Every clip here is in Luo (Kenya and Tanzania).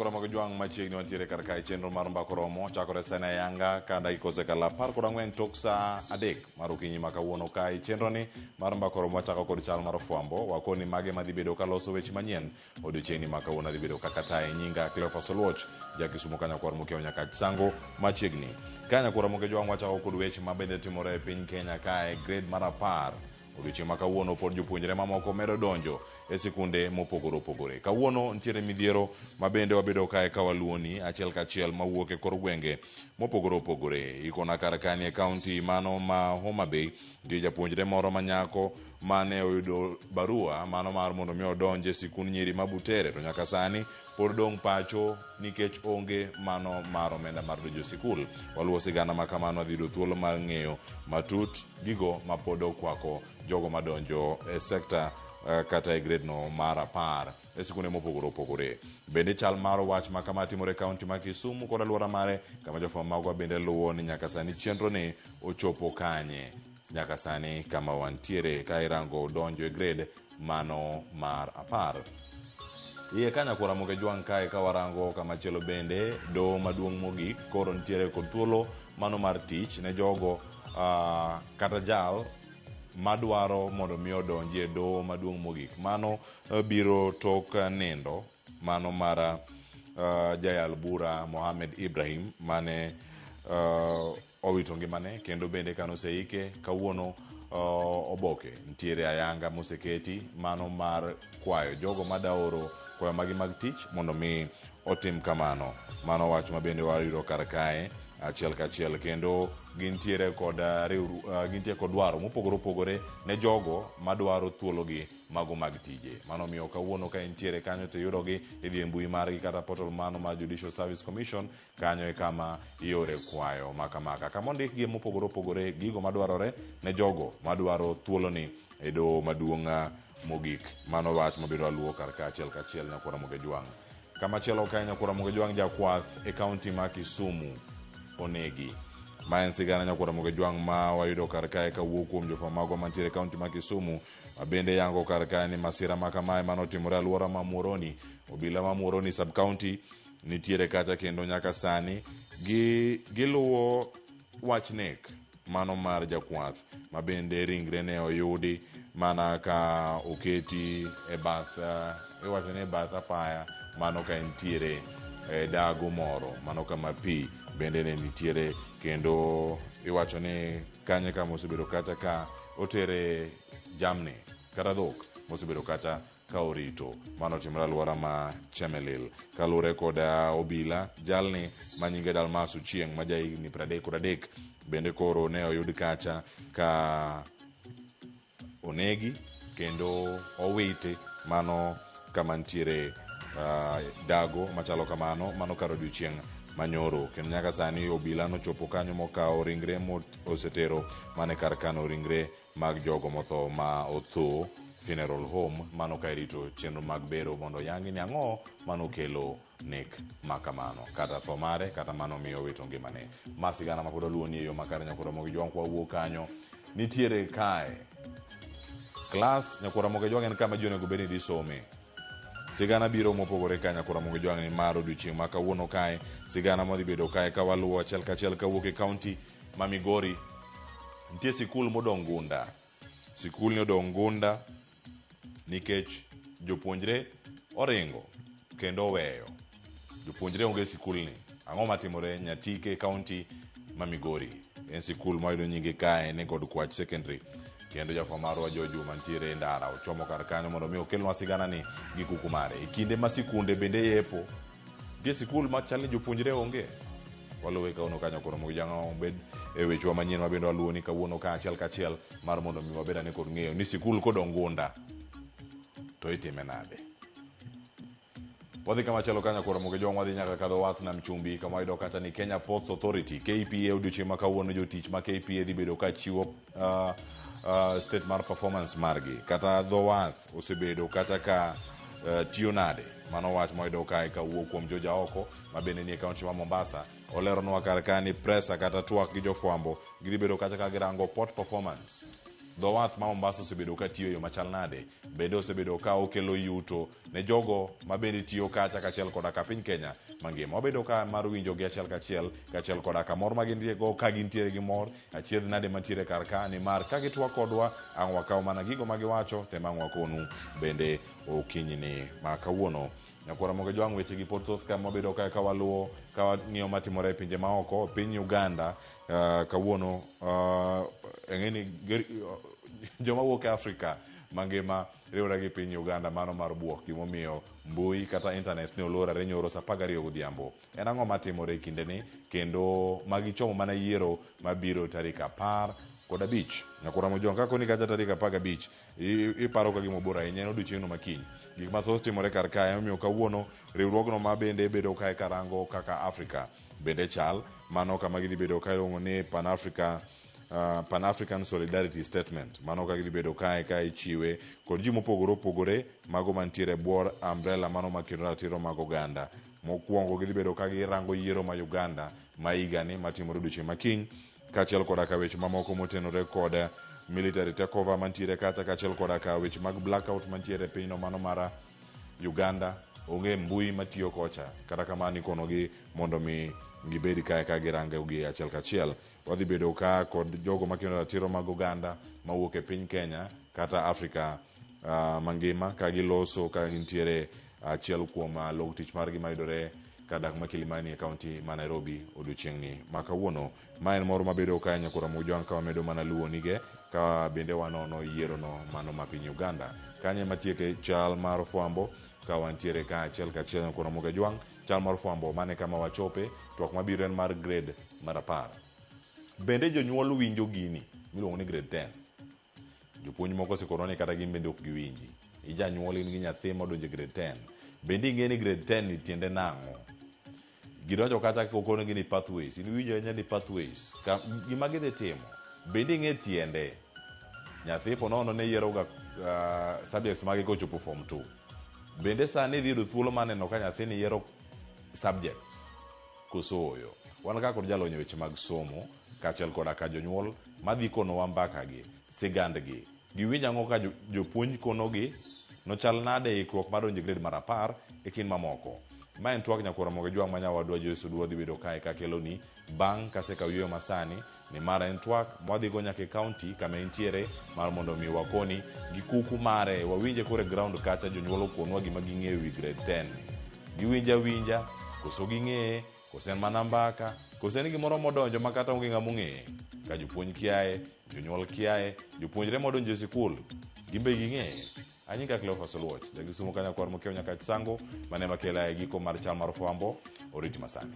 Nyakoro mag Jwang' machiegni wantiere kar kae chenro mar mbako romo chakore sani ayanga ka dakika osekalo 14 tok saa 3 mar okinyi ma kawuono kae chenro ni mar mbako romo wachako kod chal mar fwambo wakoni mage madhi bedo kaloso weche manyien odiochieng'ni ma kawuono adhi bedo kaka taye nyinga Cleophas Oluoch ja Kisumo ka nyakwar Mokiewo nyaka Sango machiegni ka nyakwar Moke Jwang' wachako kod weche ma bende timore e piny Kenya kae grade mar 10 Odiochieng' ma kawuono pod jopuonjre mamoko medo donjo e sikunde mopogore opogore. Kawuono nitiere midhiero ma bende wabedo kae ka waluoni achiel kachiel mawuok e kor gwenge mopogore opogore. Ikona kar kani e kaunti mano ma Homa Bay nitie japuonjre moro ma nyako mane oyudo barua mano mar mondo mi odonj e sikund nyiri ma Butere to nyaka sani pod dong' pacho nikech onge mano mar omenda mar donjo e sikul. Waluwo sigana ma kamano adhi yudo thuolo mar ng'eyo matut gigo ma pod okwako jogo madonjo e sekta kata e grade no mar 10 e sikunde mopogore opogore. Bende chal mar wach ma kama timore e kaunti ma Kisumu kod alwora mare kama jofwambo magwa bende luwo ni nyaka sani chenro ni ochopo kanye. Nyaka sani kama wantiere ka irango donjo e grade mano mar 10. Iye ka nyakwar Ramogi Jwang' kae ka warango kama chielo bende doho maduong' mogik koro nitiere kod thuolo mano mar tich ne jogo kata jal madwaro mondo mi odonji e doho maduong' mogik. Mano biro tok nindo mano mar jayal bura Mohamed Ibrahim mane owito ngimane kendo bende kane oseike kawuono oboke nitiere ayanga moseketi mano mar kwayo jogo madaoro kwayo magi mag tich mondo mi otim kamano. Mano wach ma bende wayudo kar kae achiel kachiel kendo gintiere kod gintie kod dwaro mopogore opogore ne jogo madwaro thuologi mago mag tije. Mano miyo kawuono ka intiere kanyo to iyudogi idhi e mbui margi kata portal mano mar Judicial Service Commission kanyo e kama iore kwayo ma kamaka. Kama ondikgie mopogore opogore gigo madwarore ne jogo madwaro thuoloni e doho maduong' mogik. Mano wach mabiro aluwo kar ka achiel kachiel nyakwar Ramogi Jwang'. Kamachielo kae nyakwar Ramogi Jwang' jakwath e kaunti ma Kisumu onegi. Ma en sigana nyakwar Ramogi Jwang' ma wayudo kar kae kawuok kuom jofwambo magwa mantiere e kaunti ma Kisumu ma bende yango kar kae ni masira ma kamae manotimore alwora ma Muhoroni, obila ma Muhoroni sub county nitiere kacha kendo nyaka sani giluwo wach nek mano mar jakwath ma bende ringre ne oyudi mana ka oketi e bath iwacho ni e bath apaya mano ka entiere e dago moro mano kama pi bende ne nitiere kendo iwacho ni kanyo kama osebedo kacha ka otere jamni kata dhok mosebedo kacha ka orito. Mano otimore alwora ma Chemelil. Kaluwore kod obila, jalni ma nyinge Dalmas Ochieng' ma jahigni 33 bende koro ne oyud kacha ka onegi kendo owiti mano kama nitiere dago machalo kamano mano kar odiochieng' manyoro kendo nyaka sani obila nochopo kanyo mokawo ringre mosetero mane kar kano ringre mag jogo motho ma otho funeral home mano ka irito chenro mag bero mondo oyangi ni ang'o manokelo nek ma kamano kata tho mare kata mano miyo owito ngimane. Ma sigana ma pod waluwo ni e yo makare nyakwar Ramogi Jwang' kwa wuok kanyo nitiere kae klas nyakwar Ramogi Jwang' en kama ji onego bed ni dhi some. Sigana biro mopogore ka nyakwar Ramogi Jwang' ni mar odiochieng' ma kawuono kae sigana modhi bedo kae ka waluwo achiel kachiel kawuok e kaunti ma Migori. Nitie sikul modong' gunda. Sikul ni odong' gunda nikech jopuonjre oringo kendo oweyo. Jopuonjre onge e sikulni. Ang'o matimore Nyatike kaunti ma Migori? En sikul ma wayudo nyinge kae ni God Kwach Secondary. Kendo jafwambo marwa Joe Juma nitiere e ndara ochomo kar kanyo mondo mi okelnwa sigana ni gi kuku mare. E kinde ma sikunde bende yepo, nitie sikul ma chal ni jopuonjre onge. Waluwe kawuono ka nyakwar Ramogi Jang'o obed e wechewa manyien ma bende waluwo ni kawuono ka achiel kachiel mar mondo mi wabed ane kod ng'eyo ni sikul kodong' gunda to itime nade. Wadhi kama chielo ka nyakwar Ramogi Jwang' wadhi nyaka kadho wath nam chumbi kama wayudo kacha ni Kenya Ports Authority KPA odiochieng' ma kawuono jotich ma KPA dhi bedo ka chiwo state mar performance margi kata dho wath osebedo kata ka tiyo nade. Mano wach mwayudo kae kawuok kuom George Aoko ma bende nie kaunti ma Mombasa. Oleronwa kar ka ni presa kata twak gi jofwambo gidhi bedo kacha ka girango port performance. Dho wath ma Mombasa osebedo ka tiyo e yo machal nade? Bende osebedo ka okelo yuto ne jogo ma bende tiyo kacha kaachiel koda ka piny Kenya mangima. Wabedo ka mar winjo gi achiel kachiel kaachiel koda ka mor ma gintie go ka gintiere gi mor achiedh nade mantiere kar ka nimar ka gitwak kodwa ang' wakaw mana gigo ma giwacho tema ang' wakonu bende okinyini ma kawuono. Nyakwara Moge Jwang' weche gi pod thoth ka mwabedo kae ka waluwo ka wang'iyo matimore e pinje maoko piny Uganda kawuono ing'eni joma wuok e Afrika mangima riwore gi piny Uganda mano mar buok gimomiyo mbui kata internet ne olorore nyoro saa 12 godhiambo. En ang'o matimore e kindeni kendo magichomo mana yiero mabiro tarik 15. Nyakwara Mojwang' ka koni kacha tarik 15 iparo ka gima bor ahinya en odiochieng'no makiny. Gik mathoth timore kar kae emomiyo kawuono riwruogno ma bende bedo kae karango kaka Afrika bende chal mano kama gidhi bedo ka iluongo ni Pan Africa Pan African Solidarity Statement mano ka gidhi bedo kae ka ichiwe kod ji mopogore opogore mago mantiere e bwo umbrella mano makedo ratiro mag oganda. Mokwongo gidhi bedo ka girango yiero ma Uganda ma higani matimore odiochieng' makiny kaachiel koda ka weche mamoko motenore kod military takeover mantiere kacha kaachiel koda ka weche mag blackout mantiere e pinyno mano mar Uganda onge mbui matiyo kocha kata kamano ikonogi mondo mi gibed kae ka girango gi achiel kachiel. Wadhi bedo ka kod jogo makedo ratiro mag oganda mawuok e piny Kenya kata Afrika mangima ka giloso ka gintiere achiel kuom log tich margi mayudore kadak ma Kilimani e kaunti ma Nairobi odiochieng'ni ma kawuono. Ma en moro mabedo kae Nyakwar Ramogi Jwang' ka wamedo mana luwonige ka bende wanono yierono mano ma piny Uganda. Kanyo ema tieke chal mar fwambo ka wantiere ka achiel kachiel Nyakwar Ramogi Jwang'. Chal mar fwambo mane kama wachope, twak mabiro en mar grade mar 10. Bende jonyuol winjo gini miluongo ni grade 10? Jopuonj moko osekonwa ni kata gin bende ok giwinji. Ijanyuol in gi nyathi modonjo e grade 10. Bende ing'e ni grade 10 ni tiende nang'o? Gidonjo kacha kokonegi ni pathways. In iwinjo ahinya ni pathways. Ka, gima gidhi timo. Bende ing'e tiende? Nyathi po nono ne yieroga subjects mage kochopo form 2. Bende sani idhi yudo thuolo mar neno ka nyathini yiero subjects koso ooyo. Wan ka kod jalony e weche mag somo kaachiel koda ka jonyuol madhi konowa mbaka gi, sigandgi. Giwinjo ang'o ka jopuonj konogi nochal nade e ikruok mar donjo e grade mar 10 e kind mamoko. Ma en twak Nyakwar Ramogi Jwang' ma nyawadwa Joyce Oduor dhi bedo kae kakeloni bang' kasekawo yueyo masani nimar en twak mwadhigo nyaka e kaunti kama entiere mar mondo mi wakoni gi kuku mare wawinje koro e ground kacha jonyuol okonwa gima ging'eyo ewi grade 10 ni. Giwinjo awinja koso ging'eye koso en mana mbaka koso en gimoro modonjo ma kata onge ng'ama ong'eye. Ka jopuonj kiaye, jonyuol kiaye, jopuonjre modonjo e sikul gin be ging'eye. Anyinga Cleophas Oluoch, jakisumo ka nyakwar mokiewo nyaka Sango, mane makela e giko mar chal mar fwambo, oriti masani.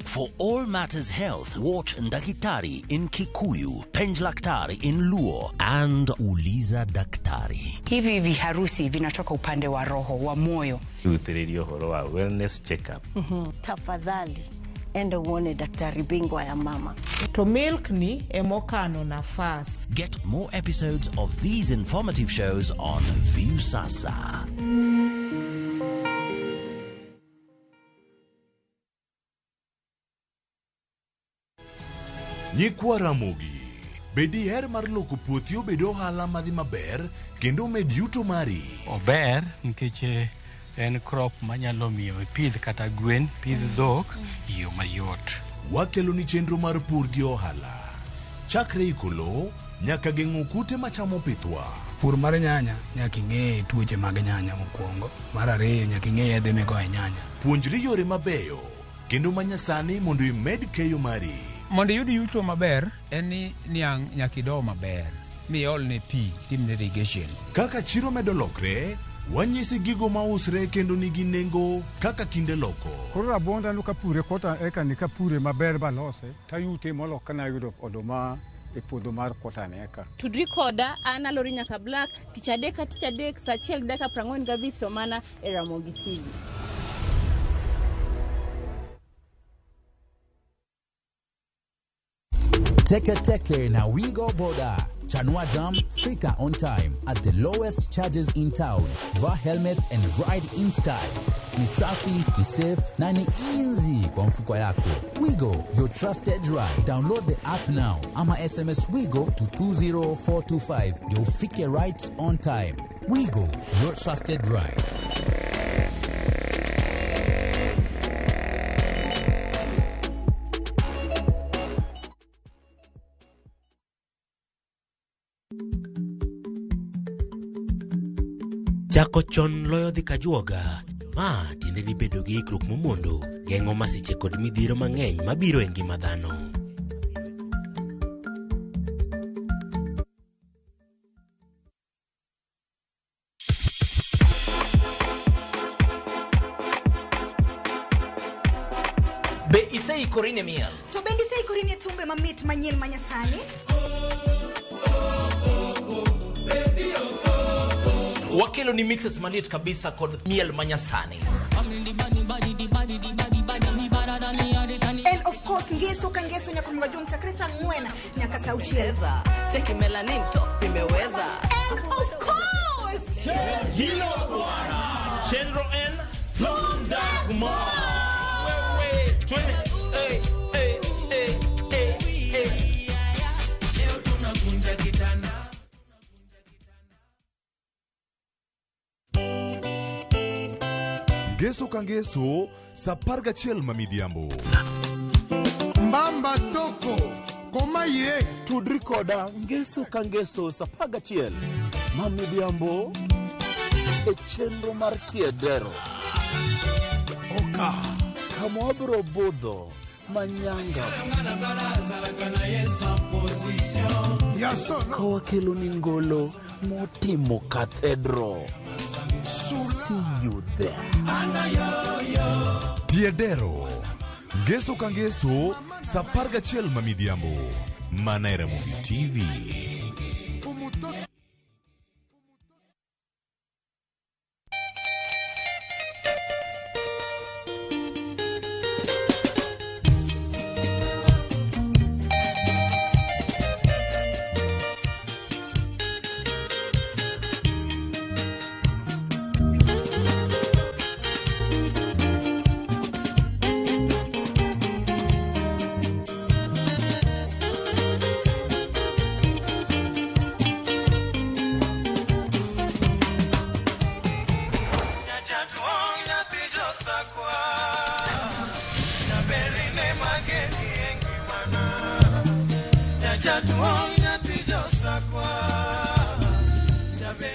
For all matters health, watch Ndakitari in Kikuyu, Penjlaktari in Luo, and Uliza Daktari. Hivi viharusi vinatoka upande wa roho wa moyo. Rutĩrĩria ũhoro wa wellness check up. Tafadhali enda uone daktari bingwa ya mama. To milk ni emokano nafas. Get more episodes of these informative shows on Viusasa. Nyikwa Ramogi, be diher mar loko puothi obed ohala madhi maber kendo omed yuto mari? Ober nikech en crop manyalo miyo ipidh kata gwen, pidh dhok e yo mayot. Wakeloni chenro mar pur gi ohala. Chakre iko lowo nyaka geng'o kute machamo pithwa. Pur mar nyanya nyaka ing'e tuoche mag nyanya mokwongo. Mar ariyo nyaka ing'e yedhe migoyo e nyanya. Puonjri yore mabeyo kendo manyasani mondo imed keyo mari. Mondo iyud yuto maber en ni niang' nyaka ido maber miolne pi timne irrigation. Kaka chiro medo lokre, wanyisi gigo mausre kendo nigi nengo kaka kinde loko. Koro rabuonda no kapure kota eka ni kapure maber balose tayute molo kana yudo oduma e puodho mar kota ni eka. Tudri koda an Alori Nyaka Black tich adek ka tich adek saa 1:45 to mana e Ramogi TV. Teke Teke na Wigo Boda. Chanua Jam, fika on time at the lowest charges in town. Vaa helmet and ride in style. Ni safi, ni safe na ni easy kwa mfuko yako. Wigo, your trusted ride. Download the app now ama SMS Wigo to 20425 ndio ufike right on time. Wigo, your trusted ride. Chako chon loyo dhi kajuoga. Ma tiende ni bedo gi ikruok momondo geng'o masiche kod midhiero mang'eny mabiro e ngima dhano. Be iseikori ne miel? To bende iseikori ne thumbe mamit manyien manyasani? Wakelo ni mixes maliet kabisa kod miel manyasani. And of course ngeso ka ngeso nyaka mga chakre saa 4 nyaka saa 6. Cheki melanin top imeweza. And of course Hilo bwana Chenro N Lunda Kumar. Wewe twende. Hey, hey, hey, hey, hey. Leo tunakunja kitanda. Ngeso ka ngeso sa 11 ma midhiambo. Mbamba toko komaye tudri koda ngeso ka ngeso sa 11 ma midhiambo e chenro mar tiedero. Oka kama wabiro budho manyanga ka wakelo ni ngolo motimo cathedral. See you there. Tiedero ngeso ka ngeso sa 11 ma midhiambo mana e Ramogi TV.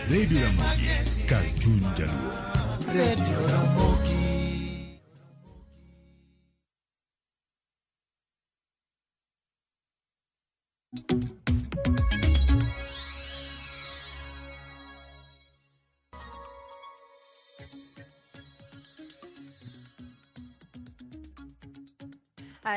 Radio Ramogi, Cartoon Jaluo. Radio Ramogi.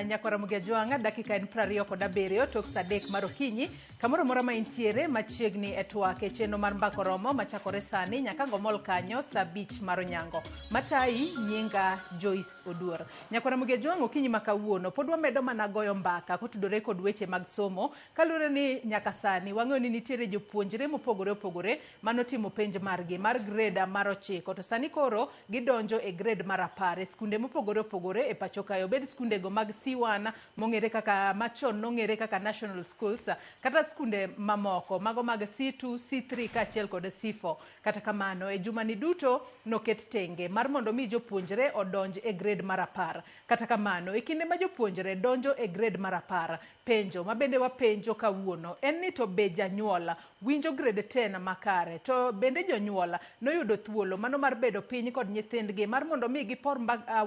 Nyakwara Ramogi dakika en 27 tok saa 3 mar okinyi kamoro amora ma intiere machiegni e twak e chenro mar Mbaka Oromo machakore sani nyaka gomol kanyo saa 5 mar onyango. Matayi nyinga Joyce Oduor. Nyakwara Ramogi okinyi ma kawuono pod wamedo mana goyo mbaka kotudore kod weche mag somo kaluwore ni nyaka sani wang'eyo ni nitiere jopuonjre mopogore opogore manotimo penj margi mar grade mar 9 to sani koro gidonjo e grade mar 10 e skunde mopogore opogore e pacho kae, obed skundego mag C1 mong'ere kaka machon nong'ere kaka national schools kata skunde mamoko mago mag C2, C3 kaachiel kod C4. Kata kamano e jumani duto noket tenge mar mondo mi jopuonjre odonj e grade mar 10. Kata kamano e kinde ma jopuonjre donjo e grade mar 10, penjo mabende wapenjo kawuono en ni to be janyuol winjo grade 10 makare, to bende jonyuol noyudo thuolo mano mar bedo piny kod nyithindgi mar mondo mi gipor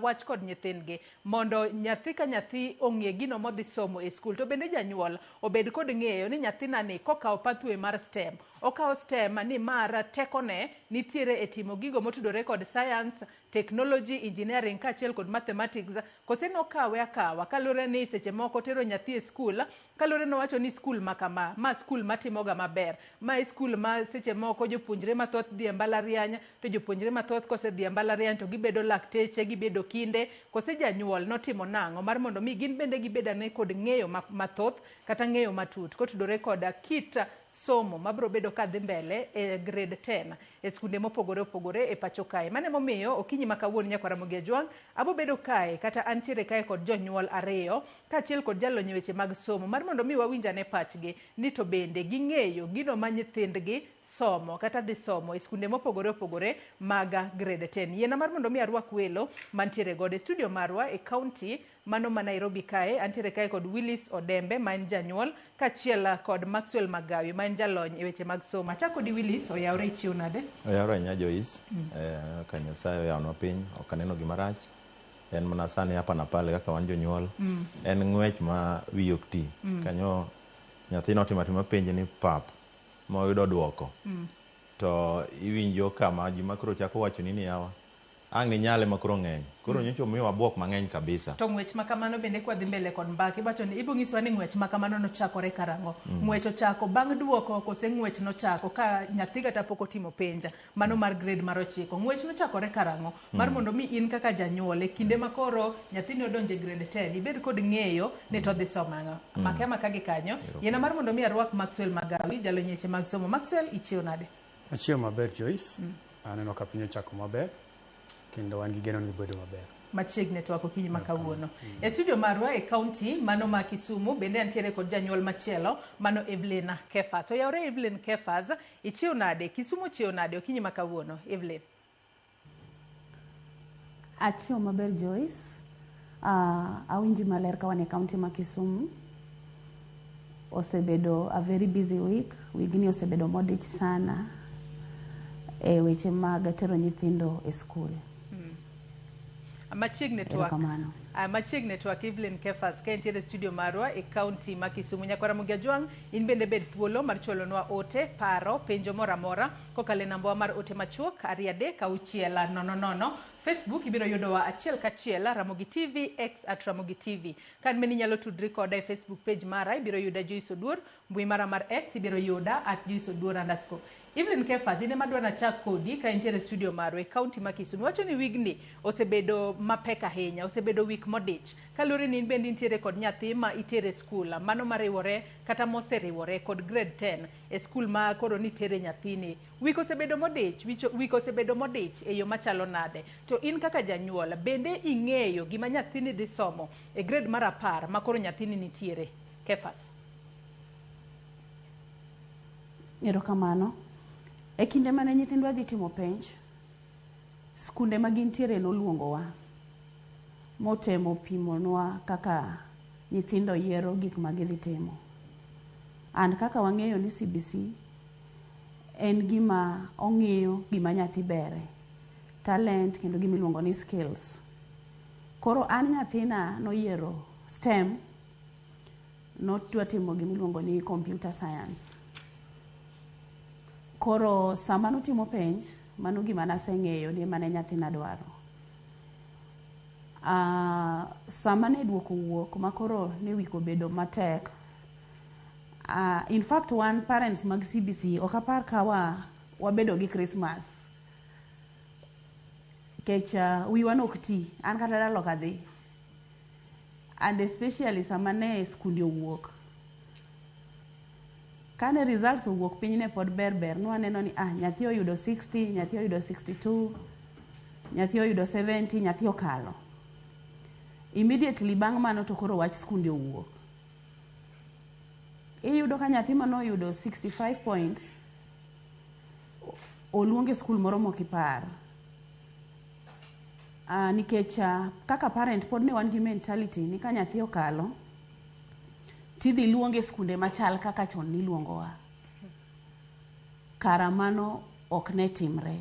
wach kod nyithindgi mondo nyathi ka nyathi ong'e gino modhi somo e skul, to bende janyuol obed kod ng'eyo ni nyathina ni kokawo pathway mar STEM Okawo STEM ni mar tekone nitiere e timo gigo motudore kod science, technology, engineering kaachiel kod mathematics, kose nokawe akawa kaluwore ni seche moko tero nyathi e skul, kaluwore nowacho ni skul ma kama, ma skul matimoga maber, ma e skul ma seche moko jopuonjre mathoth dhi e mbalariany, to jopuonjre mathoth kosedhi e mbalariany to gibedo lakteche, gibedo kinde, kose janyuol notimo nang'o mar mondo mi gin bende gibed ane kod ng'eyo mathoth kata ng'eyo matut kotudore koda kit somo mabiro bedo kadhi mbele e grade 10 e skunde mopogore opogore e pacho kae. Mano emomiyo okinyi ma kawuono nyakwar Ramogi Ajwang' abo bedo kae kata antiere kae kod jonyuol ariyo kaachiel kod jalony e weche mag somo mar mondo mi wawinj ane pachgi ni to bende ging'eyo gino ma nyithindgi somo kata dhi somo e skunde mopogore opogore mag grade 10. Yiena mar mondo mi arwak welo mantiere godo e studio marwa e county mano ma Nairobi kae. Antiere kae kod Willis Odembe ma en janyuol kaachiel kod Maxwell Magawi ma en jalony e weche mag somo. Achako di Willis, oyawre ichiew nade? Oyawre ahinya Joyce. Ka Nyasaye oyawnwa piny, ok aneno gima rach. En mana sani hapa na pale kaka wan jonyuol. En ng'wech ma wiyi ok ti. Kanyo nyathi notimo atima penj ni pap ma oyudo duoko. To iwinjo kama ji ma koro chako wacho ni yawa ang' ninyale ma koro ng'eny. Koro nyocha omiyowa buok mang'eny kabisa. To ng'wech ma kamano bende kwadhi mbele kod mbaka iwacho ni ibo nyiswa ni ng'wech ma kamano nochakore karang'o? Ng'wech ochako bang' duoko kose ng'wech nochako ka nyathi kata pok otimo penj mano mar grade mar 9? Ng'wech nochakore karang'o? Mar mondo mi in kaka janyuol e kinde ma koro nyathini odonjo e grade 10 ibed kod ng'eyo ni to odhi somo ang'o. Make amaka gi kanyo. Yiena mar mondo mi arwak Maxwell Magawi, jalony e weche mag somo. Maxwell, ichiew nade? Achiew maber Joyce. Aneno ka piny ochako maber kendo wan gi geno ni bedo maber. Machiegni twak okinyi ma kawuono. E studio marwa e county mano ma Kisumu bende antiere kod janyuol machielo mano Evelyn Kefas. Oyawre Evelyn Kefas, ichiew nade? Kisumu ochiew nade okinyi ma kawuono? Evelyn. Achiew maber Joyce. Awinji maler ka wan e county ma Kisumu. Osebedo a very busy week. Wigni osebedo modich sana e weche mag tero nyithindo e skul. Machiegni twak. Machiegni twak Evelyn Kefas ka entiere studio marwa e county ma Kisumu. Nyakwar Ramogi Ajwang', in bende bed thuolo mar chwalonwa ote, paro, penjo moro amora kokalo e nambawa mar ote machuok 2 3 6 0 0. Facebook ibiro yudowa achiel kachiel Ramogi TV, X at Ramogi TV. Ka in bende inyalo tudri koda e Facebook page mara, ibiro yuda Joyce Oduor, mbui mara mar X ibiro yuda at Joyce Oduor _. Evelyn Kefas, in ema adwa nachak kodi ka intiere studio marwa e county ma Kisumu. Iwacho ni wigni osebedo mapek ahinya, osebedo wik modich. Kaluwore ni in bende intiere kod nyathi ma itere skul, mano mariwore kata moseriwore kod grade 10 e skul ma koro nitere nyathini. Wik osebedo modich, wik osebedo modich e yo machalo nade? To in kaka janyuol, bende ing'eyo gima nyathini dhi somo e grade mar 10 ma koro nyathini nitiere? Kefas. Erokamano. E kinde mane nyithindwa dhi timo penj, skunde ma gintiere noluongowa motemo pimonwa kaka nyithindo yiero gik ma gidhi timo. And kaka wang'eyo ni CBC en gima ong'iyo gima nyathi bere, talent kendo gima iluongo ni skills. Koro an nyathina noyiero STEM, nodwa timo gima iluongo ni computer science. Koro sama notimo penj, mano gima naseng'eyo ni mane nyathina dwaro. Sama ne duoko wuok ma koro ne wik obedo matek, in fact wan parents mag CBC ok apar ka wabedo gi Christmas. Kech wiwa nok ti, an kata dala ok adhi. And especially sama ne skunde owuok. Kane results owuok piny ne pod ber ber, nwaneno ni nyathi oyudo 60, nyathi oyudo 62, nyathi oyudo 70, nyathi okalo. Immediately bang' mano to koro wach skunde owuok. Iyudo ka nyathi manoyudo 65 points oluong e skul moro mokipar. Nikech kaka parent pod ne wan gi mentality ni ka nyathi okalo tidhi luonge skunde machal kaka chon niluongowa. Kara mano ok ne timre.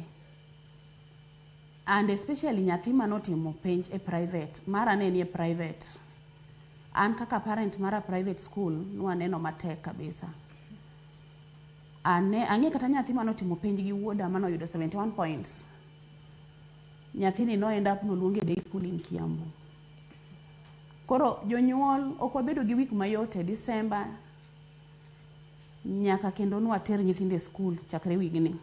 And especially nyathi manotimo penj e private, mara ne nie private. An kaka parent mara private school nwaneno matek kabisa. Ane ang'e kata nyathi manotimo penj gi wuoda manoyudo 71 points. Nyathini no end up noluonge day school in Kiambu. Koro jonyuol ok wabedo gi week mayot e December nyaka kendo nwater nyithindo e skul chakre wigni.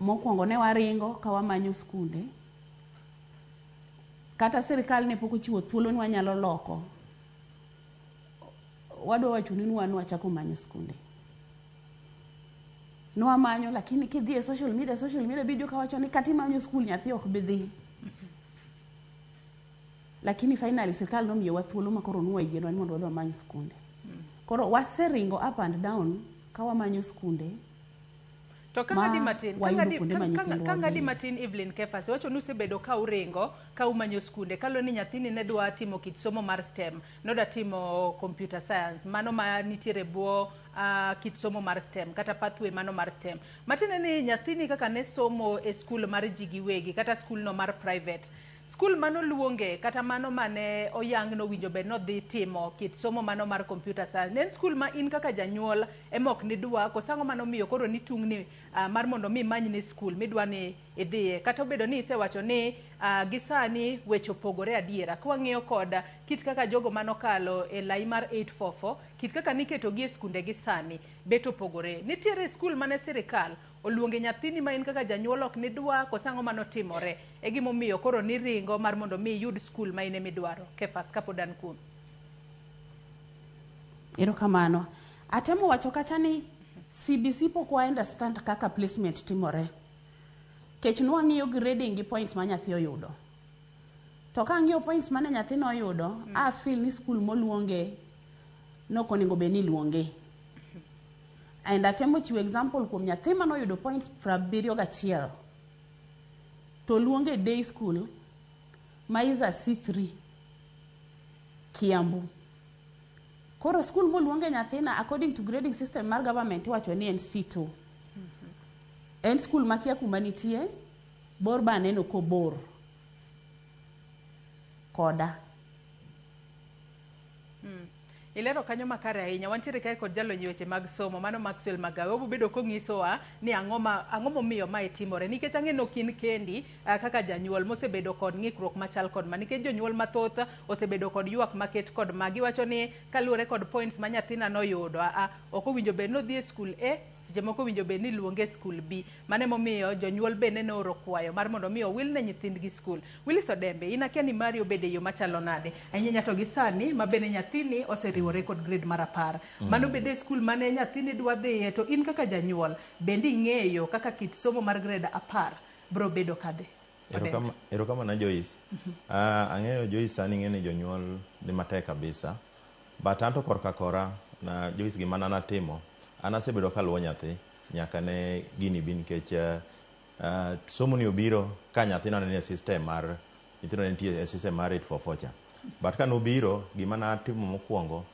Mokwongo ne waringo ka wamanyo skunde. Kata sirikal ne pok ochiwo thuolo ni wanyalo loko. Wadwa wacho ni wan wachako manyo skunde. Nwamanyo lakini kidhi e social media, social media bijo kawacho ni kata imanyo skul nyathi ok bi dhi. Lakini finally sirikal nomiyowa thuolo ma koro nwayienwa ni mondo wadhi wamany skunde. Koro waseringo up and down ka wamanyo skunde To ka ma ng'adi matin, ka wayudo ng'adi kuonde ma nyithindwa ka ng'adi dhiye. matin Evelyn Kefas, iwacho ni usebedo ka uringo ka umanyo skunde kaluwore ni nyathini ne dwa timo kit somo mar STEM, nodwa timo computer science, mano ma nitiere bwo kit somo mar STEM kata pathway mano mar STEM. Matiende ni nyathini kaka ne somo e skul mar ji giwegi kata skul no mar private, skul manoluonge kata mano mane oyang nowinjo bed nodhi timo kit somo mano mar computer science, ne en skul ma in kaka janyuol ema ok nidwa, koso ang'o manomiyo koro nitungni mar mondo mi imanyne skul midwa ni idhiye, kata obedo ni isewacho ni gi sani weche opogore adiera. Kwang'iyo kod kit kaka jogo manokalo e lai mar 844, kit kaka niketogi e skunde gi sani bet opogore. Nitiere skul mane sirikal oluonge nyathini ma in kaka janyuol ok nidwa, koso ang'o manotimore? E gimomiyo koro niringo mar mondo mi iyud skul ma in emidwaro. Kefas, kapod an kuomi. Erokamano. Atemo wacho kacha ni CBC pok wa understand kaka placement timore. Kech nwang'iyo grading gi points ma nyathi oyudo. To ka ang'iyo points mane nyathi noyudo, a feel ni skul moluonge nok onego bed ni iluonge. And atemo chiwo example kuom nyathi manoyudo points 71 to luonge day school ma is a C3 Kiambu. Koro skul moluonge nyathina according to grading system mar government iwacho ni en C2. En skul makia kuma nitie, bor ba aneno kobor koda. Ilero kanyo makare ahinya. Wantiere kae kod jalony e weche mag somo, mano Maxwell Magawe. Obiro bedo konyisowa ni ang'o momiyo mae timore. Nikech ang'e ni ok in kendi kaka janyuol mosebedo kod ng'ikruok machal kod ma. Nikech jonyuol mathoth osebedo kod ywak maket kod ma. Giwacho ni kaluwore kod points ma nyathina noyudo, ok owinjo bed ni odhi e skul A, seche moko owinjo bed ni iluonge e skul B. Mano emomiyo jonyuol bende nooro kwayo mar mondo mi owil ne nyithindgi skul. Willis Odembe, in akia ni mari obedo e yo machalo nade? Ahinya to gi sani ma bende nyathini oseriwore kod grade mar 10. Mano bende e skul mane nyathini dwa dhiye, to in kaka janyuol bende ing'eyo kaka kit somo mar grade 10 biro bedo kadhi? Odembe. Erokamano Joyce. Ang'eyo Joyce sani ing'e ni jonyuol dhi matek kabisa. But anto korka kora na Joyce gima an atimo, an asebedo kaluwo nyathi nyaka ne gini bi nikech somo ni obiro ka nyathina ne nie system mar nyithindo ne nitie e system mar 844 cha. But ka nobiro gima natimo mokwongo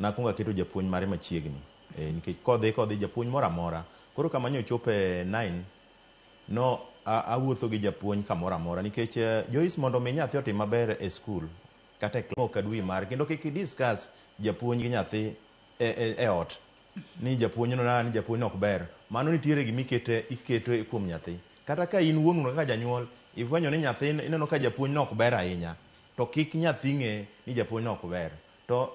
nakwongo aketo japuonj mare machiegni nikech kodhi japuonj moro amora. Koro kama nyochope 9 no awuotho gi japuonj kamoro amora nikech Joyce mondo mi nyathi otim maber e skul kata e klas ok adwi mare kendo kik i discuss japuonj gi nyathi e ot ni japuonj no ni japuonj no ok ber. Mano nitiere gima iketo kuom nyathi. Kata ka in wuon kaka janyuol ifwenyo ni nyathi ineno ka japuonj no ok ber ahinya to kik nyathi ng'e ni japuonj no ok ber. To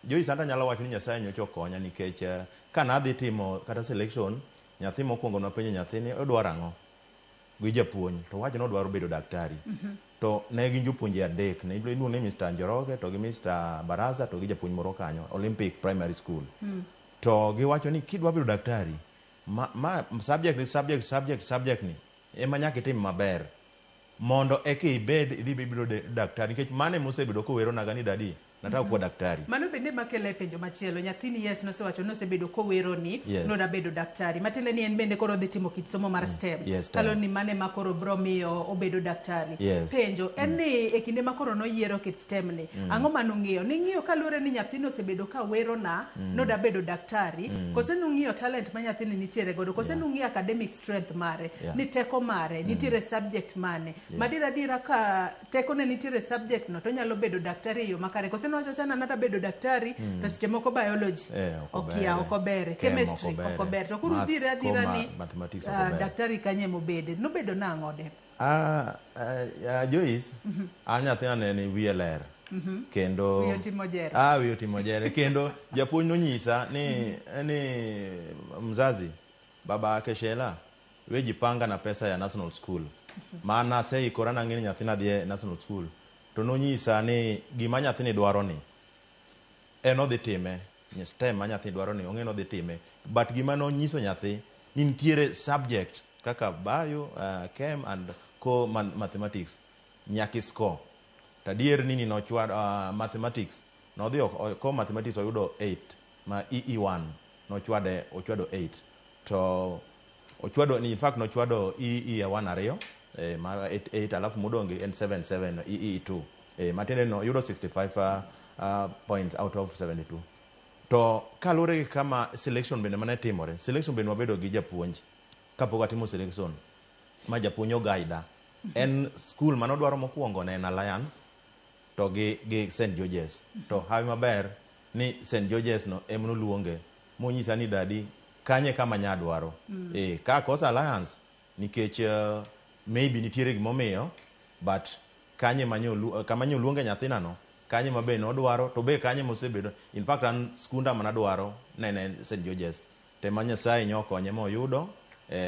Joyce anta nyalo wacho ni Nyasaye nyocha okonya nikech ka nadhi timo kata selection nyathi mokwongo napenjo nyathi ni odwaro ang'o gi japuonj to owacho ni odwaro bedo daktari. To ne gin jopuonje adek, ne iluongo ni Mr. Njoroge to gi Mr. Baraza to gi japuonj moro kanyo, Olympic Primary School. To giwacho ni kidwa bedo daktari, ma subject ni subject ni ema nyaka itim maber mondo eka ibed idhi bedo daktari nikech mano ema osebedo koweronaga ni dadi nataka kuwa daktari. Mano bende makelo e penjo machielo. Nyathini yes nosewacho ni osebedo koweroni nodwa bedo daktari. Matiende ni en bende koro odhi timo kit somo mar STEM. Yes, STEM. Kaluwore ni mano ema koro biro miyo obedo daktari. Yes. Penjo en ni e kinde ma koro noyiero kit STEM ni, ang'o manong'iyo? Ning'iyo kaluwore ni nyathini osebedo ka werona nodwa bedo daktari, kose nung'iyo talent ma nyathini nitiere godo, kose nung'iyo academic strength mare, ni teko mare, nitiere subject mane. Madier adiera ka tekone nitiere subject no to onyalo bedo daktari e yo makare, kose nowacho chana nata bedo daktari to seche moko biology ok okia obere. Ok obere. Chem Chemistry ok obere. ok obere, to koro Maths, udhire adhira koma, ni mathematics ok obere. Daktari kanye mobede nobedo nang'o de? Ah, Joyce, an nyathina ne ni wiye ler. Kendo Wiye otimo jere. Ah, wiye otimo jere. Kendo japuonj nonyisa ni mzazi, baba Keshela, we jipanga na pesa ya national school. Maana aseikora nang'e ni nyathina dhi e national school. To nonyisa ni gima nyathini dwaro ni en odhi time. STEM ma nyathi dwaro ni ong'e ni odhi time. But gima nonyiso nyathi ni nitiere subject kaka bio, chem and co mathematics nyaka score. To adier ni nochwad mathematics nodhi ko mathematics oyudo 8 ma EE1 nochwade, ochwado 8, to ochwado, in fact nochwado EE1 ariyo, ma 8 8, alafu modong' en 7 7 EE2, matiende ni oyudo 65 points out of 72. To kaluwore gi kama selection bende mane timore, selection bende wabedo gi japuonj kapok atimo selection ma japuonj ogaida en school manodwaro mokwongo ne en Alliance to gi St George's. To hawi maber ni St George's no ema noluonge monyisa ni daddy, kanye kama nyadwaro. Ka kosa Alliance nikech maybe nitiere gimomiyo, but kanye kama nyoluonge nyathina no, kanye ma be nodwaro, to be kanye mosebedo. In fact, an skunda manadwaro ne en St George's, tema Nyasaye nyokonye moyudo,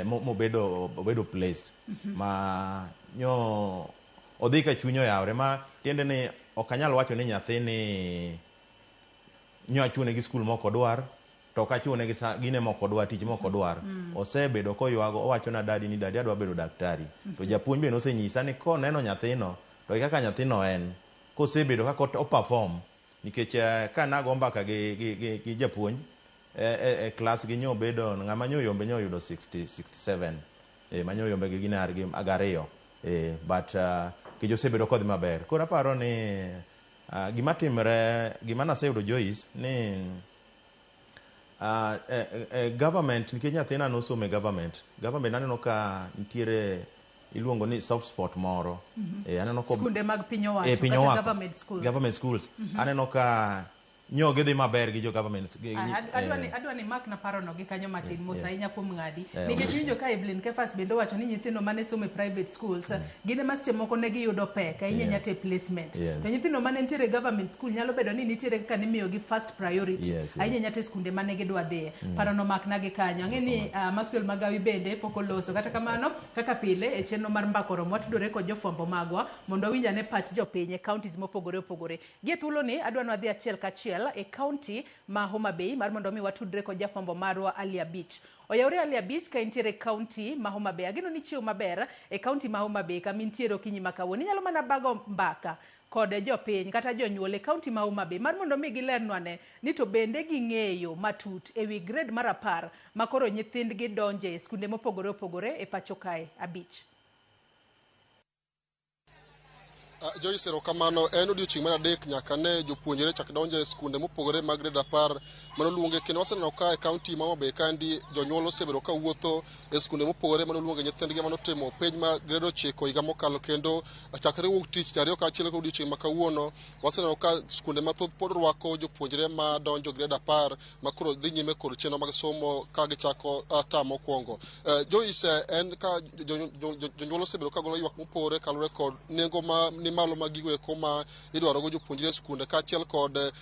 mobedo obedo placed. Ma nyo odhi ka chunye oyawre, ma tiende ni ok anyal wacho ni nyathini nyo achune gi skul mok odwar, to ok achune gi gine mok odwar, tich mok odwar. Osebedo koywago, owacho na daddy ni daddy, adwa bedo daktari. To japuonj be nosenyisa ni koneno nyathino to gi kaka nyathino en kosebedo kaka operform, nikech ka nago mbaka gi japuonj e klas gi, nyo bedo ng'ama nyo yombe nyo yudo 60 67, manyo yombe gi gin gi agariyo, but kech osebedo kodhi maber. Koro aparo ni gima timre, gima naseyudo, Joyce, ni government, nikech nyathina nosomo e government, aneno ka nitiere iluongo ni soft spot moro. Aneno ko Skunde mag piny owacho, piny kata owacho. Government schools. Government schools. Aneno ka nyo gidhi maber gi jo government Ah, adwa ni mak na parono gi kanyo matin mos ahinya kuom ng'adi, nikech iwinjo ka Evelyn Kefas bende owacho ni nyithindo mane somo e private schools gin ema seche moko ne giyudo pek ahinya nyaka e placement, to nyithindo mane nitiere e government school nyalo bedo ni nitiere kaka nimiyogi first priority ahinya nyaka e skunde mane gidwa dhiye. Parono makna gi kanyo. Ang'e ni Maxwell Magawi bende pok oloso. Kata kamano, kaka pile e chenro mar Mbaka Oromo, watudore kod jofwambo magwa mondo wawinj ane pach jopiny e counties mopogore opogore. Gi e thuoloni adwa ni wadhi achiel kachiel e county ma Homa Bay mar mondo mi watudre kod jafwambo marwa Ali Abich. Oyawre Ali Abich ka intiere e county ma Homa Bay. Ageno ni chiew maber e county ma Homa Bay kama intiere okinyi ma kawuono. Inyalo mana bago mbaka kod jopiny kata jonyuol e county ma Homa Bay mar mondo mi gilernwa ne ni to bende ging'eyo matut ewi grade mar 10 ma koro nyithindgi donje e skunde mopogore opogore e pacho kae. Abich. Joyce, erokamano. En odiochieng' mar adek nyaka ne jopuonjre chak donjo e skunde mopogore mag grade 10 manoluonge, kendo waseneno ka e kaunti ma Homa Bay kandi jonyuol osebedo ka wuotho e skunde mopogore manoluonge nyithindgi manotimo penj ma grade 9 higa mokalo. Kendo chakre wuok tich ariyo kaachiel kod odiochieng' ma kawuono, waseneno ka skunde mathoth pod rwako jopuonjre ma donjo grade 10 ma koro dhi nyime kod chenro mag somo ka gichako term mokwongo. Joyce, en ka jonyuol osebedo ka golo ywak mopogore kaluwore kod nengo ma ni malo mag gigo eko ma idwarogo jopuonjre e skunde, kaachiel kod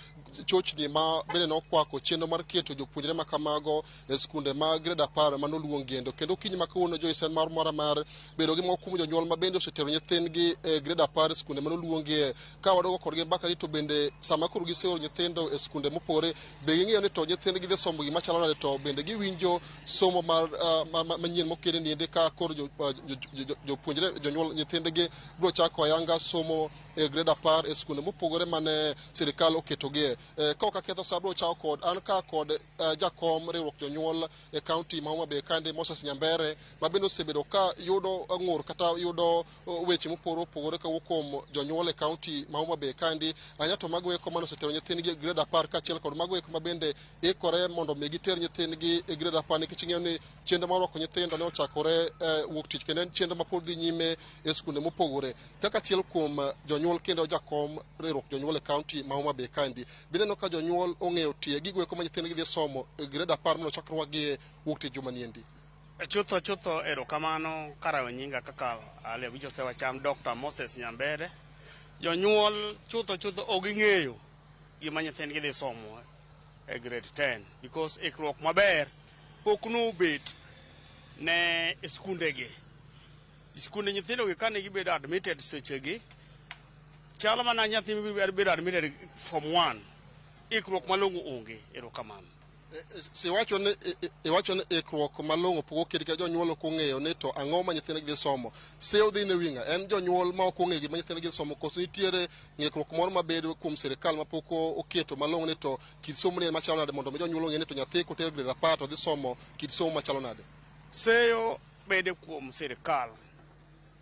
chochni ma bende nokwako chenro mar keto jopuonjre ma kamago e skunde ma grade 10 manoluongi endo. Kendo okinyi ma kawuono, Joyce, en mar mora mar bedo gi moko kuom jonyuol ma bende osetero nyithindgi e grade 10 e skunde manoluongie, ka wadogo kodgi mbaka ni to bende sama koro giseoro nyithindo e skunde mopogore, be ging'eyo ni to nyithindgi dhi somo gima chalo nade, to bende giwinjo somo mar manyien mokene niende ka koro jopuonjre jonyuol nyithindgi biro chako ayanga somo e grade 10 e skunde mopogore mane sirikal oketogie. Ka ok aketho sa, abiro chako kod an ka kod jakom riwruok jonyuol e kaunti ma Homa Bay kandi, Moses Nyambere, ma bende osebedo ka yudo ng'ur kata yudo weche mopogore opogore kawuok kuom jonyuol e kaunti ma Homa Bay kandi, ahinya to mago eko mane osetero nyithindgi e grade 10, kaachiel kod mago eko ma bende ikore mondo mi giter nyithindgi e grade 10, nikech ing'eyo ni chenro mar rwako nyithindo ne ochakore wuok tich, kendo en chenro ma pod dhi nyime e skunde mopogore. Kaka achiel kuom jonyuol Janyuol kendo jakom riwruok jonyuol e kaunti ma Homa Bay kaendi. Bineno ka jonyuol ong'eyo tie gigo eko ma nyithindgi dhi somo e grade 10 mondo chak rwakgi wuok tich juma niendi. Chutho chutho erokamano karawo nyinga kaka Ale Awinjo osewacham Dr. Moses Nyambere. Jonyuol chutho chutho ok ging'eyo gima nyithindgi dhi somo e grade 10 because ikruok maber pok nobet ne skundegi. Skunde nyithindogi kane gibedo admitted sechegi chalo mana nyathi mibedo admitted form 1 ikruok malong'o onge. Erokamano. Iwacho ni ikruok malong'o pok oket ka jonyuol ok ong'eyo ni to ang'o ma nyithindgi dhi somo. Seyo dhi ne wing'a en jonyuol ma ok ong'eyo gima nyithindgi dhi somo koso nitiere ng'ikruok moro mabedo kuom sirikal mapok oketo malong'o ni to kit somo ni en machalo nade mondo mi jonyuol ong'e ni to nyathi koter grade 10 to dhi somo kit somo machalo nade. Seyo bede kuom sirikal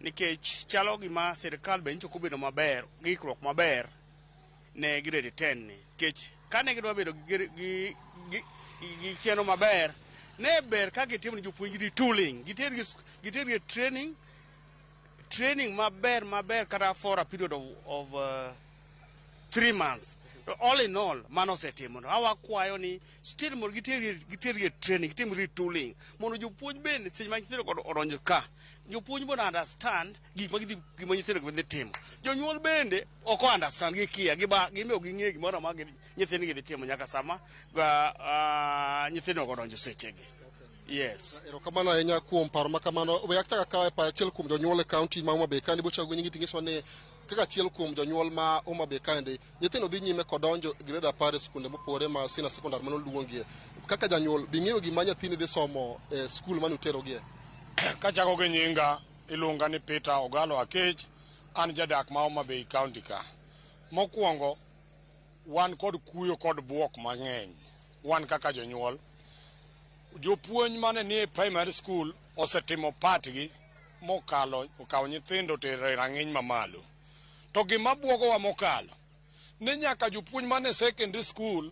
nikech chalo gima sirikal be nyicho obedo maber gi ikruok maber ne grade 10 ni nikech kane gidwa bedo gi chenro maber ne ber ka gitimo ne jopuonj retooling, gitergi training maber maber kata for a period of 3 months. All in all mano osetimo. Awakwayo ni still mondo gitergi training, gitim retooling mondo jopuonj bende seche ma nyithindo odonjo ka jopuonj mondo understand gik ma gima nyithindo dhi timo. Jonyuol bende ok understand, gikia, gimbe ok ging'e gimoro ma nyithindgi dhi timo nyaka sama nyithindo odonjo sechegi. Yes. Erokamano ahinya kuom paro ma kamano. We achak akawe paro achiel kuom jonyuol e kaunti ma Homa Bay kaendi bochago nyingi tingiswa ni kaka achiel kuom jonyuol ma Homa Bay kaendi nyithindo dhi nyime kodonjo grade 10 e skunde mopogore ma senior secondary mano luongie. Kaka janyuol bing'eyo gima nyathini dhi somo e skul mane uterogie? Kachako gi nyinga iluonga ni Peter Ogalo Akech, an jadak ma Homa Bay County ka. Mokwongo wan kod kuyo kod buok mang'eny wan kaka jonyuol. Jopuonj mane nie primary school osetimo partgi mokalo okawo nyithindo tero e rang'iny mamalo. To gima buogowa mokalo ni nyaka jopuonj mane secondary school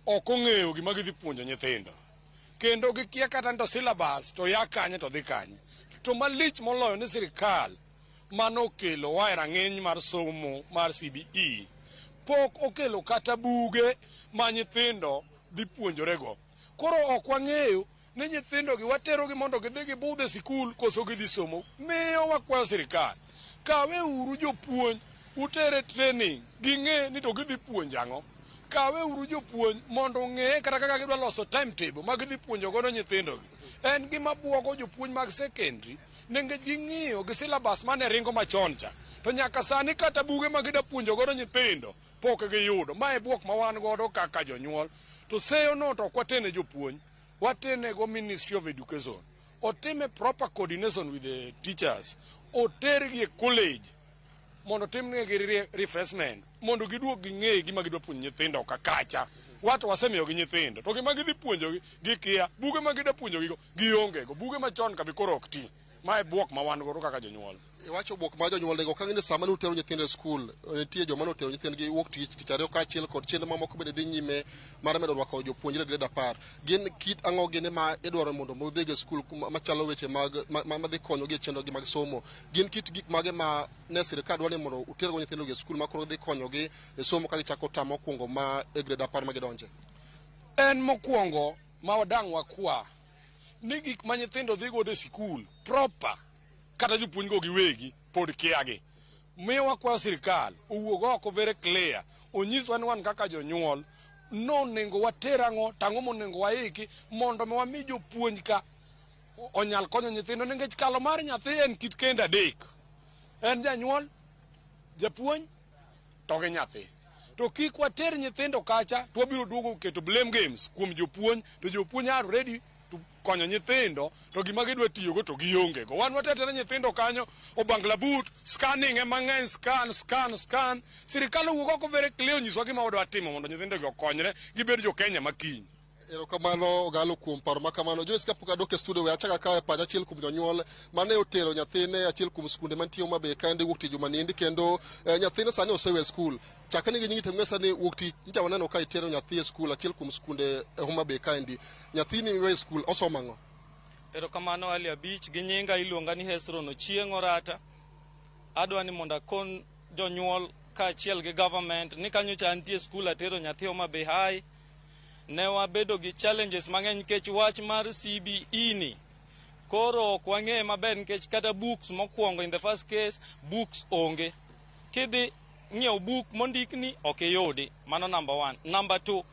ok ong'eyo gima gidhi puonjo nyithindo. Kendo gikia kata ni to syllabus to ya kanye to dhi kanye. To malich moloyo ni sirikal manokelo wa e rang'iny mar somo mar CBE pok okelo kata buge ma nyithindo dhi puonjorego. Koro ok wang'eyo ni nyithindogi waterogi mondo gidhi gibudh e sikul koso gidhi somo. Miyo wakwayo sirikal, kawe uru jopuonj utere training ging'e ni to gidhi puonjo ang'o. Kawe uru jopuonj mondo ong'e kata kaka gidwa loso timetable ma gidhi puonjo godo nyithindogi. En gima buogo jopuonj mag secondary nikech ging'iyo gi syllabus mane ringo machon cha. To nyaka sani kata buge ma gida puonjo godo nyithindo pok giyudo. Ma e buok ma wan godo kaka jonyuol. To seyo no to ok watene jopuonj, watene go Ministry of Education. Otime proper coordination with the teachers. Otergi e college mondo otimnegi refreshment mondo giduog ging'e gima gidwa puonjo nyithindo ka kacha. Wato wasemiyogi nyithindo to gima gidhi puonjogi gikia, buge ma gidwa puonjogigo gionge go, buge machon ka be koro ok ti. Ma e buok ma wan godo kaka jonyuol. Iwacho buok ma jonyuol nigo ka ng'e sama ne utero nyithindo e skul nitie joma ne otero nyithindgi wuok tich tich ariyo kaachiel kod chenro mamoko bende dhi nyime mar medo rwako jopuonjre grade 10. Gin kit ang'o gini ma idwaro mondo udhigo e skul machalo weche mag madhi konyogi e chenrogi mag somo? Gin kit gik mage ma ne sirikal dwaro ni mondo utergo nyithindogi e skul ma koro dhi konyogi e somo ka gichako tam mokwongo ma e grade 10 ma gidonje? En mokwongo ma wadang' wakwa ni gik ma nyithindo dhi godo e sikul proper kata jopuonj go giwegi pod kiagi. Miyo wakwayo sirikal owuog oko very clear, onyiswa ni wan kaka jonyuol nonego water ang'o tang'o monego waiki mondo mi wami jopuonj ka onyal konyo nyithindo nikech kalo mar nyathi en kit kendo adek. En janyuol, japuonj to gi nyathi. To kik water nyithindo kacha to wabiro duogo keto blame games kuom jopuonj to jopuonj are ready to konyo nyithindo to gima gidwa tiyogo to gionge go. Wan watetene nyithindo kanyo obangla boot, scanning ema ng'eny, scan, scan, scan. Sirikal owuok oko very clear onyiswa gima wadwa timo mondo nyithindogi okonyre gibed jo Kenya makiny. Erokamano Ogalo kuom paro ma kamano. Joyce kapok adok e studio we achak akawe pacha achiel kuom jonyuol mane otero nyathine achiel kuom skunde mantie Homa Bay kaendi wuok tich juma niendi kendo nyathine sani osewe skul. Chakni gi nyingi temgesa ni wuok tich nyicha waneno ka itero nyathi e skul achiel kuom skunde e Homa Bay kaendi. Nyathini we skul osomo ang'o? jonyuol kaachiel gi government ni kanyocha antie skul atero nyathi Homa Bay High. Ne wabedo gi challenges mang'eny nikech wach mar CBE ni koro ok wang'eye maber nikech kata books mokwongo in the first case books onge. Kidhi ng'iewo buk mondikni ok iyudi. Mano number one. Number two,